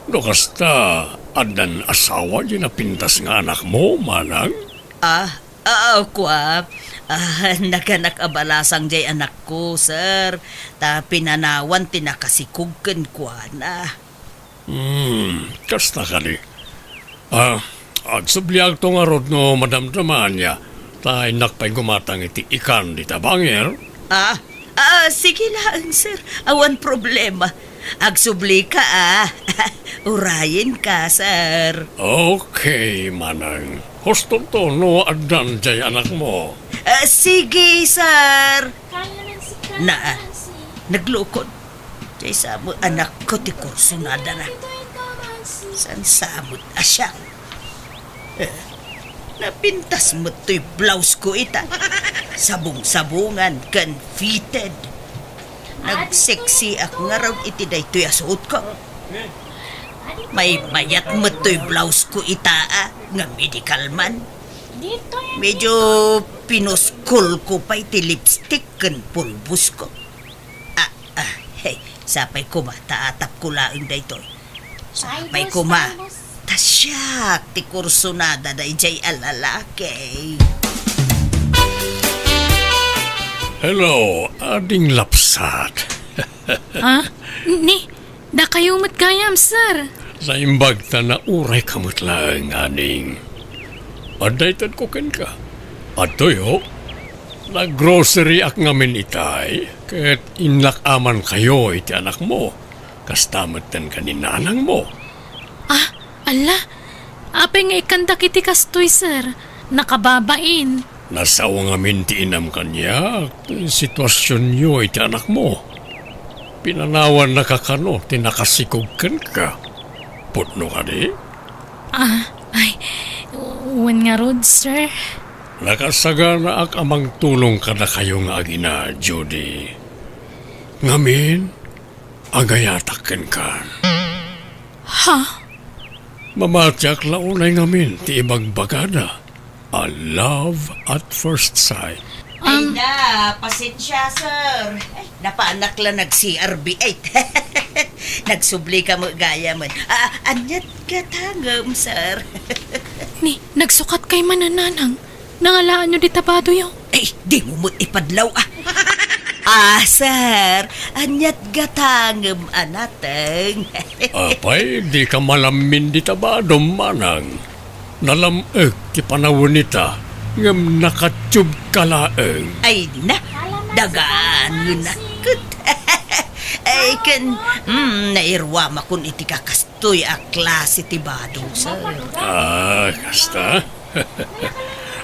No kasta, addan asawa di napintas nga anakmo, manang? Ah, ah, kua, ah, naganak a balasang jay anakko, sir. Ta pinanawan ti nakasikog kenkuana. Hmm, kasta kadi. Ah, agsubliakto ngarud no madamdama ania, ta innak pay gumatang iti ikan dita bangir. Ah, ah, sige laeng, sir. Awan problema. Agsublika, ah. Urayenka, sir. Okay, manang. Hustonto no addan jay anakmo. Ah, sige, sir. Na, naglukod. Jay sa met anakko ti kursunadana. Saan sa met a siak? Eh, napintas met toy blouse ko ita. Sabong-sabongan ken fitted. Nagsexiak ngarud iti daytoy a suotko. Maymayat met toy blouse ko ita, ah, nga medical man. Medyo pinuskol ko pay ti lipstick ken pulbos ko. Ah, ah, hey, sapay koma, ta atapko laeng daytoy. Sapay koma, ta siak ti kursunada dayjay a lalaki. Hello, ading lapsat. Ah, ni, dakayo met gayam, sir. Naimbag ta nauray ka met laeng, ading. Adda itedko kenka. Adtoyo, naggroceryak ngamin itay, ket innak-amankayo iti anakmo. Kasta metten ken ni nanangmo. Ah, alla, apay nga ikkandak iti kastoy, sir? Nakababain. Nasao ngamin ti inam kaniak ti situasionyo iti anakmo. Pinanawannaka kano ti nakasikog kenka. Pudno kadi? Ah, ay, wen ngarud, sir. Nakasaganaak a mangtulong kadakayo nga agina, Judy. Ngamin, agayatak kenka. Ha? Mamatiak la unay ngamin ti ibagbagada a love at first sight. Ay na, pasensya, sir. Ay, napanak la nag-C R B eight. Nagsubli ka met gayam. Ah, aniat gatangem, sir? Ni, nagsukat kay manananang. Nangalaanyo dita badoyo? Ay, dimo met ipadlaw, ah. Ah, sir, aniat gatangem a nateng? Apay, dika malammin dita badom, manang. Nalam-ek ti panawen ita, ngem nakatubka laeng. Ay na, dagangen a ket. Ay, ken, mm, nairuamakon iti kakas- Toy a klase ti bado, sir. Ah, kasta?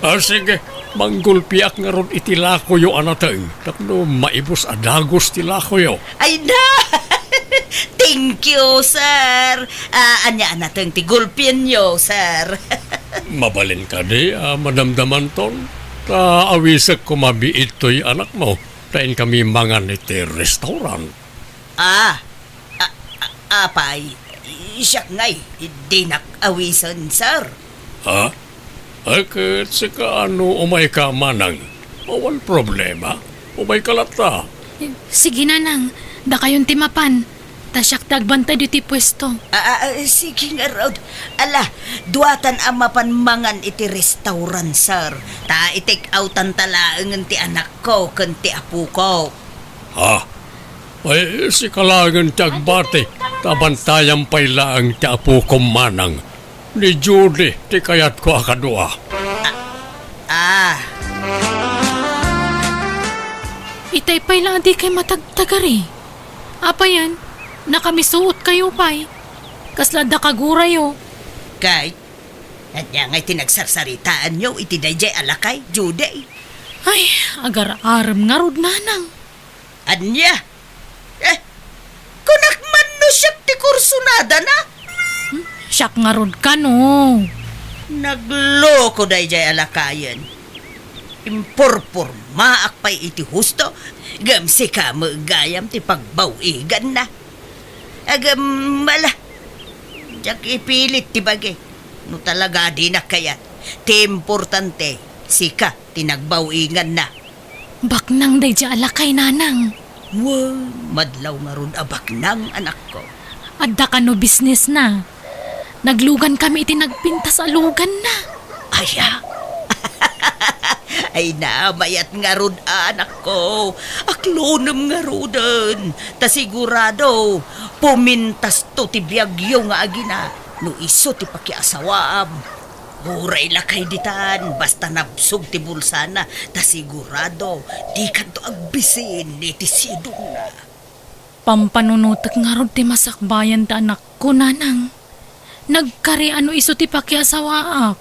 Ah, sige, manggulpiak ngarud iti lakoyo a nateng tapno maibus a dagus ti lakoyo. Ay na! Thank you, sir. Ah, ania a nateng ti gulpienyo, sir? Mabalin kadi a madamdamanton? Ta awisek koma biit toy anakmo, ta inkami mangan iti restaurant. Ah, a-, a-, apay, siak ngay, dinak awisen, sir. Ha? Ay, ket sika no umayka manang, awan problema. Umayka latta. Sige, nanang, dakayon ti mapan. Ta siak ti agbantay ditoy puesto. Ah, ah, ah, sige ngarud. Ala, duatan a mapan mangan iti restaurant, sir. Ta i-take outan ta laengen ti anakko ken ti apoko. Ha? Ay, sika laengen ti agbati, ta bantayam pay laeng ti apokom manang. Ni Judy ti kayatko a kadua. Ah. Itay pay la a dikay matagtagari. Apayen, nakamisuotkayo pay. Kasla adda kagurayo. Kay, ania ngay ti nagsarsaritaanyo iti daydiay a lakay, Judy? Ay, agar-arem ngarud, nanang. Ania? Eh, kunak man no siak ti kurso Dana? Hmm? Siak ngarud kano. Nagloko dayjay a lakayen. Impurpurmaak pay iti husto, ngem sika met gayam ti pagbaw-iganna. Agem, ala, diak ipilit ti bagi. No talaga dinak kayat, ti importante, sika ti nagbaw-iganna. Baknang dayjay a lakay, nanang. Wen, madlaw ngarud a baknang, anakko. Adda kano businessna. Naglugan kami iti nagpintas a luganna. Aya? Ay na, mayat ngarud, anakko. Aklonem ngaruden. Ta sigurado, pumintasto ti biagyo nga agina no isu ti pakiasawaam. Uray lakay ditan, basta nabsog ti bulsana, ta sigurado, dikanto agbisin iti sidongna. Pampanunotek ngarud ti masakbayan ti anakko, nanang. Nagkari a no isu ti pakiasawaak,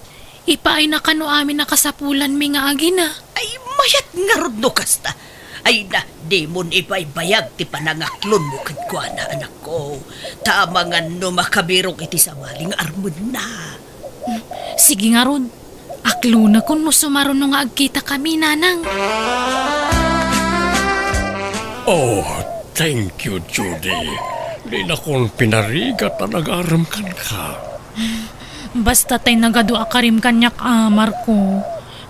ipaayna kano amin a kasapulanmi nga agina. Ay, mayat ngarud no kasta. Ay na, dimon ibaybayag ti panangaklonmo kenkuana, anakko. Ta amangan no makabirok iti sabali nga armenna. Sige ngarud, aklonakon no sumaruno nga agkitakami, nanang. Oh, thank you, Judy. Dinakon pinarigat a nagarem kenka. Basta tay nagadu a karim kaniak a, Marco,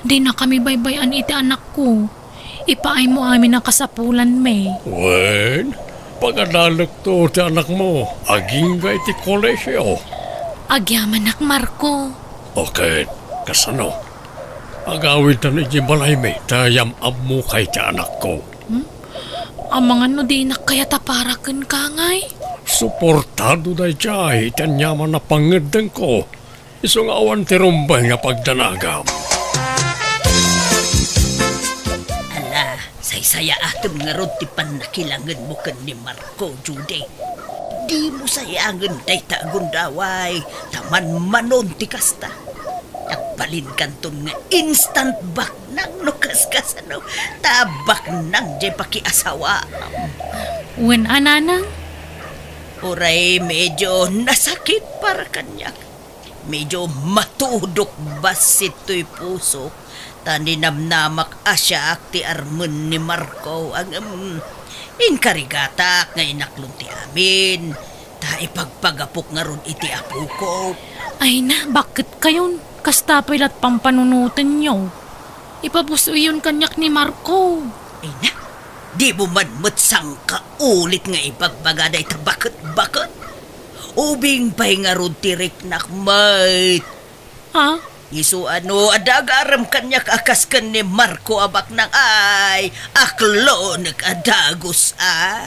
dinakami baybay-an iti anakko. Ipaaymo amin a kasapulanmi. Wen, pagadalekto ti anakmo agingga iti kolehiyo. Agyamanak, Marco. O ket, kasano? Agawidtan idiay balaymi ta yam-ammo kay ti anakko. Hmm? Amangan no dinak kayat a para kenka ngay? Suportado daydiay iti aniaman a pangngeddengko. Isu nga awan ti rumbeng nga pagdanagam. Ala, saysayaatem ngarud ti pannakilangenmo ken ni Marco, Judy. Dimo sayangen dayta a gundaway, ta manmanon ti kasta. Agbalinkanton nga instant baknang no kaskasano, ta baknang jay pakiasawaam. Wen a, nanang? Uray medyo nasakit para kaniak. Medyo matudok bassit toy pusok, ta ninamnamak a siak ti armen ni Marco, ngem inkarigatak nga inaklon ti amin, ta ipagpagapok ngarud iti apok. Ay na, bakket kayon? Kasta pay lat pampanunotenyo. Ipapus-iyon kaniak ni Marco. Ay na, dimo man met sangkaulit nga ibagbaga dayta baketbaket. Ubing pay ngarud ti riknak met. Ha? Isu a no adda agarem kaniak a kas ken ni Marco a baknang, ay, aklonek a dagus a.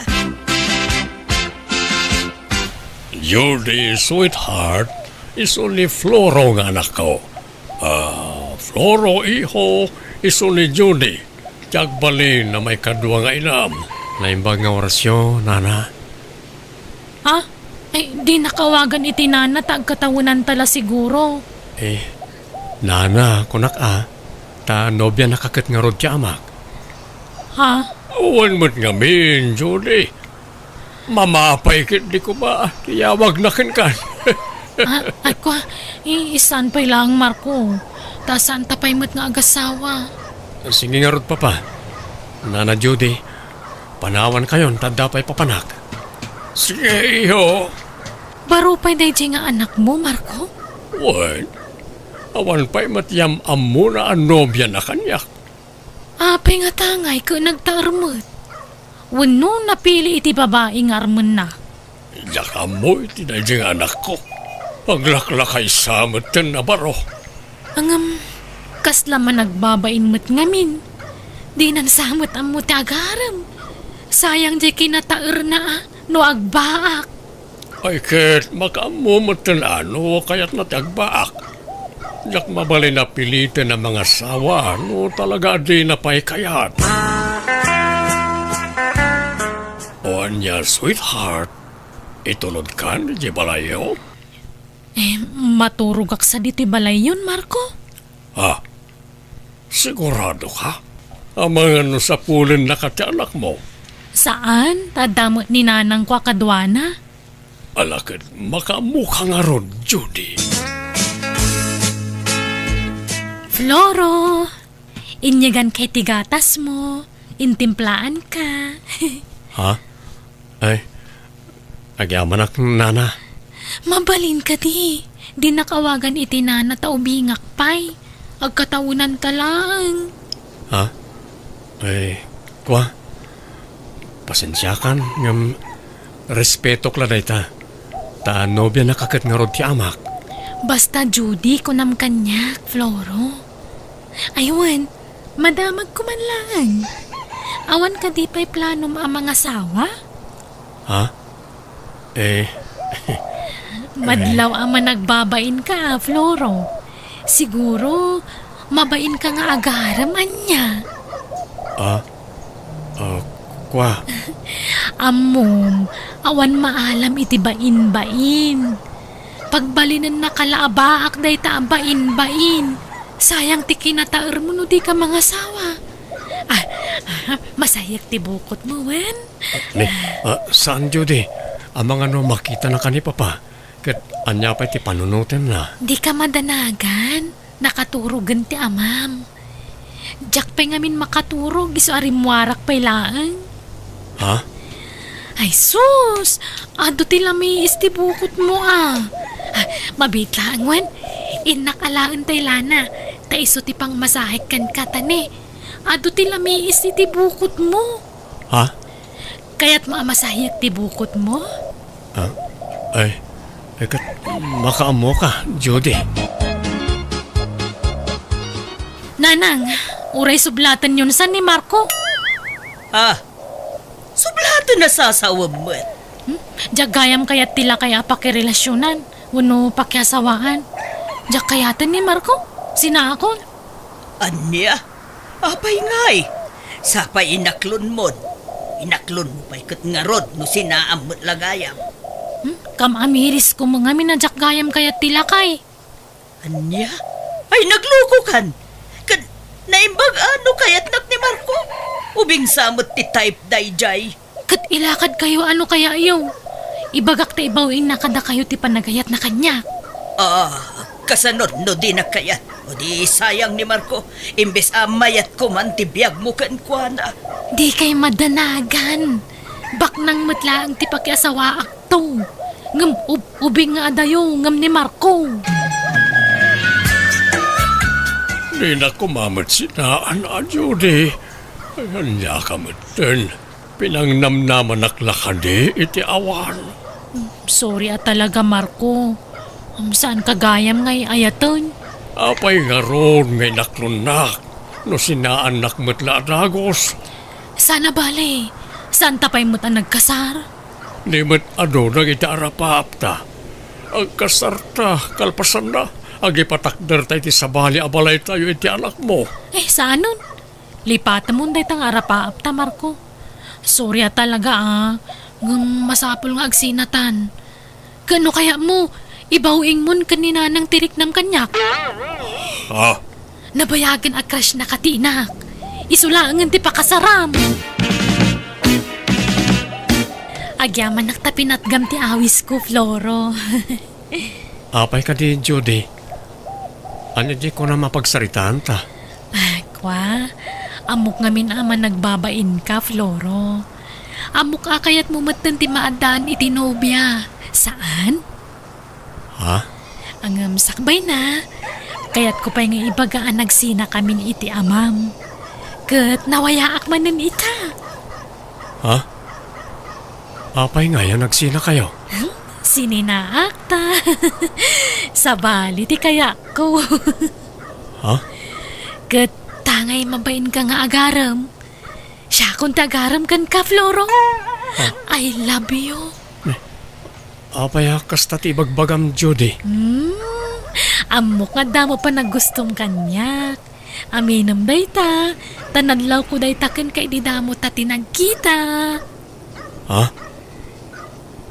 Judy, sweetheart, isu ni Floro nga anakko. Ah, Floro, iho, isu ni Judy. Ti agbalin a maikadua nga inam. Naimbag nga orasyo, nana. Ha? Ay, dinak awagan iti nana ta agkatawenanta la siguro. Eh, nana, kunak a, ta nobianaka ket ngarud ti amak. Ha? Wen met ngamin, Judy. Mama pay ketdi koma, ti awagna kenkan. Ah, ay, kua, i-, saan pay laeng, Marco? Ta saanta pay met nga agasawa. Sige ngarud, Papa. Nana Judy, panawankayon ta adda pay papanak. Sige, iho. Baro pay daydiay nga anakmo, Marco? Wen, awan pay met yam-ammona a nobiana kaniak. Apay nga tangay ket nagtaer met? Wenno napili iti babai nga armenna? Diak ammo iti daydiay nga anakko. Aglaklakaysa metten a baro. Ngem, kasla managbabain met ngamin. Dinan sa met ammo ti agarem. Sayang diay kinataerna a no agbaak. Ay ket, makaammo metten a no kayatna ti agbaak. Diak mabalin a piliten a mangasawa no talaga a dina pay kayat. O ania, sweetheart, itulodkan idiay balayyo? Eh, maturogak sadi ti balayyon, Marco? Ah, sigurado ka? Amangan no sapulennaka ti anakmo? Saan, ta adda met ni nanangko a kaduana. Ala ket makaammoka ngarud, Judy. Floro, inyeganka iti gatasmo, intimplaanka. Ha? Ay, agyamanak, nana. Mabalin kadi, dinak awagan iti nana ta ubingak pay. Agkatawenanta laeng. Ha? Ay, kua, pasensiakan, ngem respetok la dayta. Ta nobianak a ket ngarud ti amak. Basta Judy, kunam kaniak, Floro. Ay wen, madamagko man laeng. Awan kadi pay planom a mangasawa? Ha? Eh. Madlaw a managbabainka, Floro. Siguro, mabainka nga agarem, ania? Ah, ah, kua. Ammom, awan maalam iti bain-bain. Pagbalinennaka la a baak dayta a bain-bain. Sayang ti kinataermo no dika mangasawa. Ah, ah, masayak ti bukotmo, wen? Ah, ni, ah, saan, Judy? Amangan no makitanaka ni Papa. Ket ania pay ti panunotenna? Dika madanagan. Nakaturogen ti amam. Diak pay ngamin makaturog, isu a rimmuarak pay laeng. Ha? Ay sus! Adu ti lamiis ti bukotmo, a. Ah, mabiit laeng wen. Innak alaen tay lana, ta isu ti pangmasahek kenka, ta ne, adu ti lamiis iti bukotmo. Ha? Kayatmo a masahiek ti bukotmo? Ah, ay, ay, ket makaammoka, Judy. Nanang, uray sublatenyon san ni Marco? Ah, sublaten a sasawem met. Hmm? Diak gayam kayat ti lakay a pakirelasionan wenno pakiasawaan. Diak kayaten ni Marco. Sinaakon. Ania? Apay ngay? Sapay inaklonmon. Inaklonmo pay ket ngarud no sinaam met la gayam. Hmm? Kam-amirisko met ngamin a diak gayam kayat ti lakay. Ania? Ay, naglukokan. Ket naimbag a no kayatnak ni Marco. Ubing sa met ti type daydiay. Ket ilakadkayo a no kayatyo. Ibagak ta ibaw-ingna kadakayo ti panagayatna kaniak. Ah, kasano no dinak kayat? O di sayang ni Marco, imbes a mayatko man ti biagmo kenkuana. Dikay madanagan. Baknang met laeng ti pakiasawaakto. Ngem ub-, ubing nga adayo ngem ni Marco. Dinak koma met sinaan a, Judy. Ania ka metten? Pinangnamnamanak la kadi iti awan? Sorry a talaga, Marco. Saanka gayam nga ay-ayaten? Apay ngarud nga inaklonnak no sinaannak met la a dagus? Saan a bale, saanta pay met a nagkasar? Di met adu dagiti arapaapta. Agkasarta, kalpasanna, agipatakderta iti sabali a balaytayo iti anakmo. Eh, saanon? Lipatemon dayta nga arapaapta, Marco. Sorry a talaga, a. Ngem masapul nga agsinatan. Ket no kayatmo, ibaw-ingmon ken ni Nanang ti riknam kaniak. Ah. Nabayagen a crush na katinak. Isu laengen ti pakasaram. Agyamanak ta pinatgam ti awisko, Floro. Apay kadi, Judy? Ania di kunam a pagsaritaanta? Ah, kua, ammok ngamin a managbabainka, Floro. Ammok a kayatmo metten ti maaddaan iti nobia. Saan? Ha? Ngem sakbayna, kayatko pay nga ibaga a nagsinakamin iti amam. Ket nawayaak manen ita. Ha? Apay ngay a nagsinakayo? Hmm? Sininaakta. Sabali ti kayatko. Ha? Ket tangay mabainka nga agarem. Siakon ti agarem kenka, Floro. Ha? I love you. Apay a kasta ti ibagbagam, Judy? Hmm, ammok nga adda mo panagustom kaniak. Aminem dayta, ta nadlawko dayta kenka idi damo ta ti nagkita. Ha?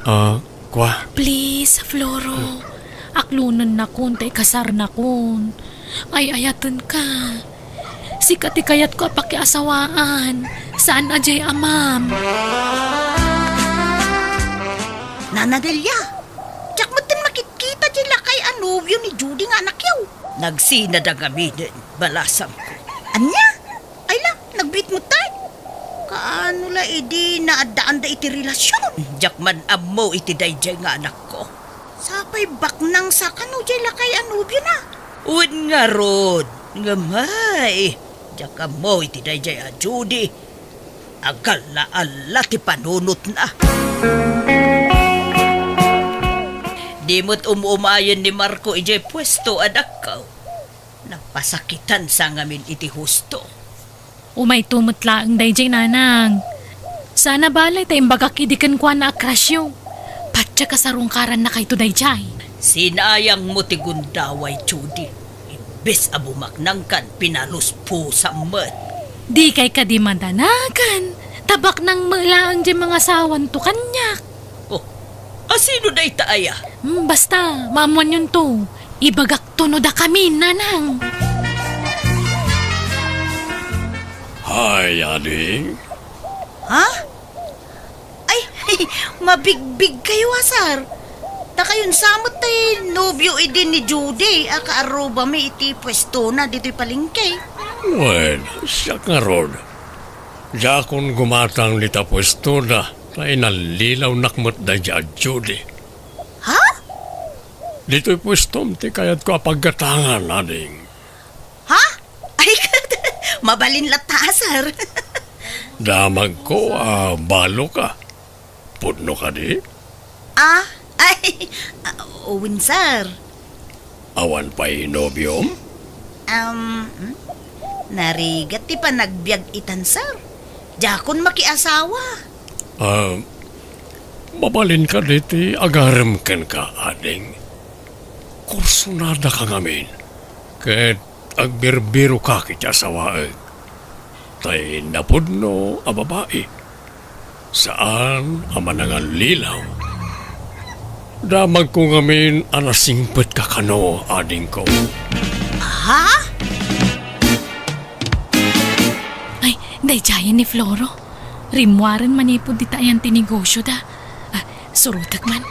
Ah, kua? Please, Floro. Aklonennakon ta ikasarnakon. Ay-ayatenka. Sika ti kayatko a pakiasawaan. Saan a diay amam. Nana Delia, nobio ni Judy nga anakyo. Nagsinada ngaminen, balasangko. Ania? Ay la, nagbiit met tay. Kaano la idi naaddaanda iti relasion? Diak man ammo iti daydiay nga anakko. Sapay baknang sa kano jay lakay a nobiona. Wen ngarud, ngem ay, diak ammo iti daydiay a Judy. Agalla-alla ti panunotna. Di met um-umayen ni Marco idiay puesto a dakko. Napasakitan sa ngamin iti husto. Umayto met laeng daydiay, nanang. Sana balay ta imbagak idi kenkuana a crushyo. Patiek a sarungkarannakayto daydiay. Sinayangmo ti gundaway, Judy. Imbes a bumaknangkan, pinaluspusam met. Dikay kadi madanagan. Ta baknang met laeng diay mangasawanto kaniak. Oh, asino dayta aya? Hmm, basta, maammoanyonto. Ibagakto no dakami, nanang. Hay, ading. Ha? Ay, mabigbigkayo a, sir. Dakayon sa met ti nobio idi ni Judy a kaarrubami iti puestona ditoy palengke. Wen, siak ngarud. Diakon gumatang dita puestona, ta inallilawnak met daydiay a Judy. Ha? Ditoy puestom ti kayatko a paggatangan, ading. Ha? Ay, mabalin latta, sir. Damagko a baloka. Pudno kadi? Ah, ay, ah, wen, sir. Awan pay nobiom? Um, hmm? Narigat ti panagbiag itan, sir. Diakon makiasawa. Ah, mabalin kadi ti agarem kenka, ading? Kursunadaka ngamin, ket agbirbiroka iti asawaek. Tay napudno a babai, saan a manangallilaw. Damagko ngamin a nasingpetka kano, adingko. Ha? Ay, daydiayen ni Floro. Rimmuaren manipud dita ayan ti negosyoda. Ah, surotek man.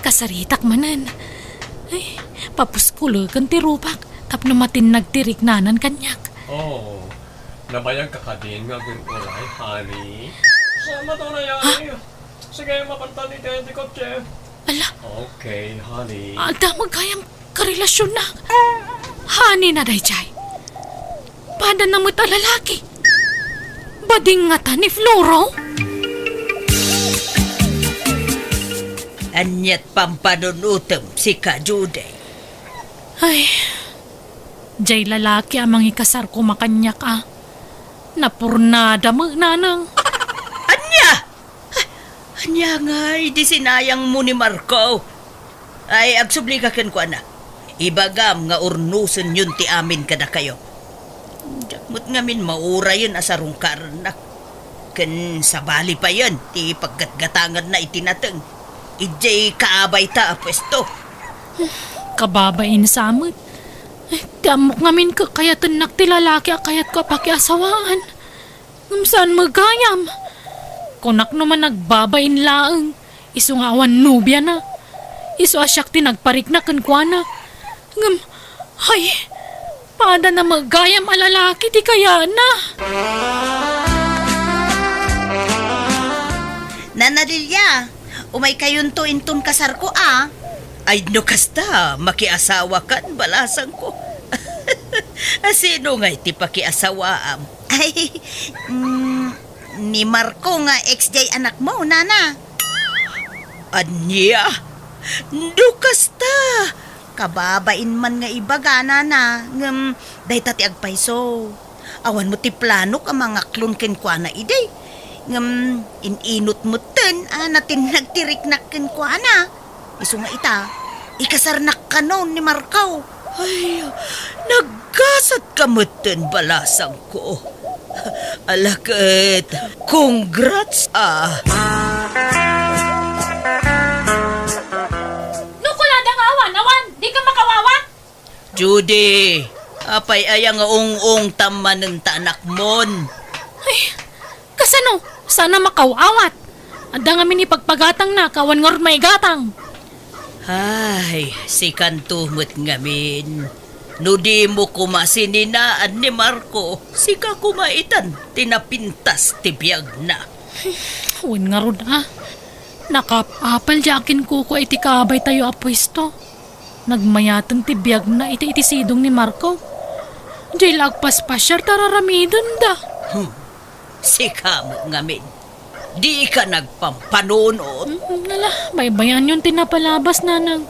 Kasaritak manen. Ay, papuskuleken ti rupak tapno matinnag ti riknanan kaniak. Oh, nabayagka kadin nga agur-uray, honey? Sa mata na yan, eh. Sige, mapantan iti, iti kotse. Ala. Okay, honey. Adda met gayam karelasionnak. Honey na daydiay. Padana met a lalaki. Bading ngata ni Floro? Aniat pampanunotem, sika, Judy? Ay, jay lalaki a mangikasar koma kaniak a. Napurnada met, nanang. Ania? Ania ngay idi sinayangmo ni Marco? Ay, agsubli ka kenkuana. Ibagam nga urnosenyon ti amin kadakayo. Diak met ngamin maurayen a sarungkarennak. Ken sabali payen ti paggatgatanganna iti nateng idiay kaabayta a puesto. Kababain sa met. Ti ammok ngamin kakayatennak ti lalaki a kayatko a pakiasawaan. Ngem saan met gayam? Kunak no man nagbabain laeng, isu nga awan nobiana. Isu a siak ti nagparikna kenkuana. Ngem, hay, padana met gayam a lalaki ti kayatna. Nana Lilia, umaykayonto inton kasarko a. Ay, no kasta, makiasawakan, balasangko. Asino ngay ti pakiasawaam? Ay, mm, ni Marco nga ex jay anakmo, nana. Ania? No kasta, kababain man nga ibaga, nana, ngem dayta ti agpayso. Awan met ti planok a mangaklon kenkuana idi. Ngem in-inut metten a natinnag ti riknak kenkuana. Isu nga ita, ikasarnak kanon ni Marco. Ay, naggasatka metten, balasangko. Ala ket, congrats, ah. No kunada nga awan, awan, dika makawawat? Judy, apay aya nga ung-ungtam manen ta anakmon? Ay, kasano? Saan a makaw-awat. Adda ngamin ipagpagatangna, awan ngarud maigatang. Ay, sikanto met ngamin. No dimo koma sininaan ni Marco, sika koma itan ti napintas ti biagna. Wen ngarud a. Nakaap-apal diay akin kukua iti kabaytayo a puesto. Nagmayaten ti biagna iti, iti sidong ni Marco. Diay la agpaspasiar ta ar-aramidenda. Hmm. Sika met ngamin. Dika nagpampanunot. Mm, ala, baybayanyon ti napalabas, nanang.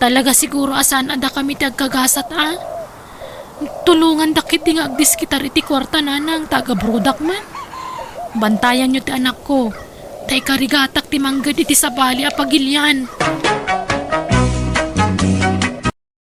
Talaga siguro a saan a dakami ti agkagasat a. Tulongandak ketdi nga agdiskitar iti kuarta, nanang, ta agabrodak man. Bantayanyo ti anakko, ta ikarigatak ti mangged iti sabali a pagilian.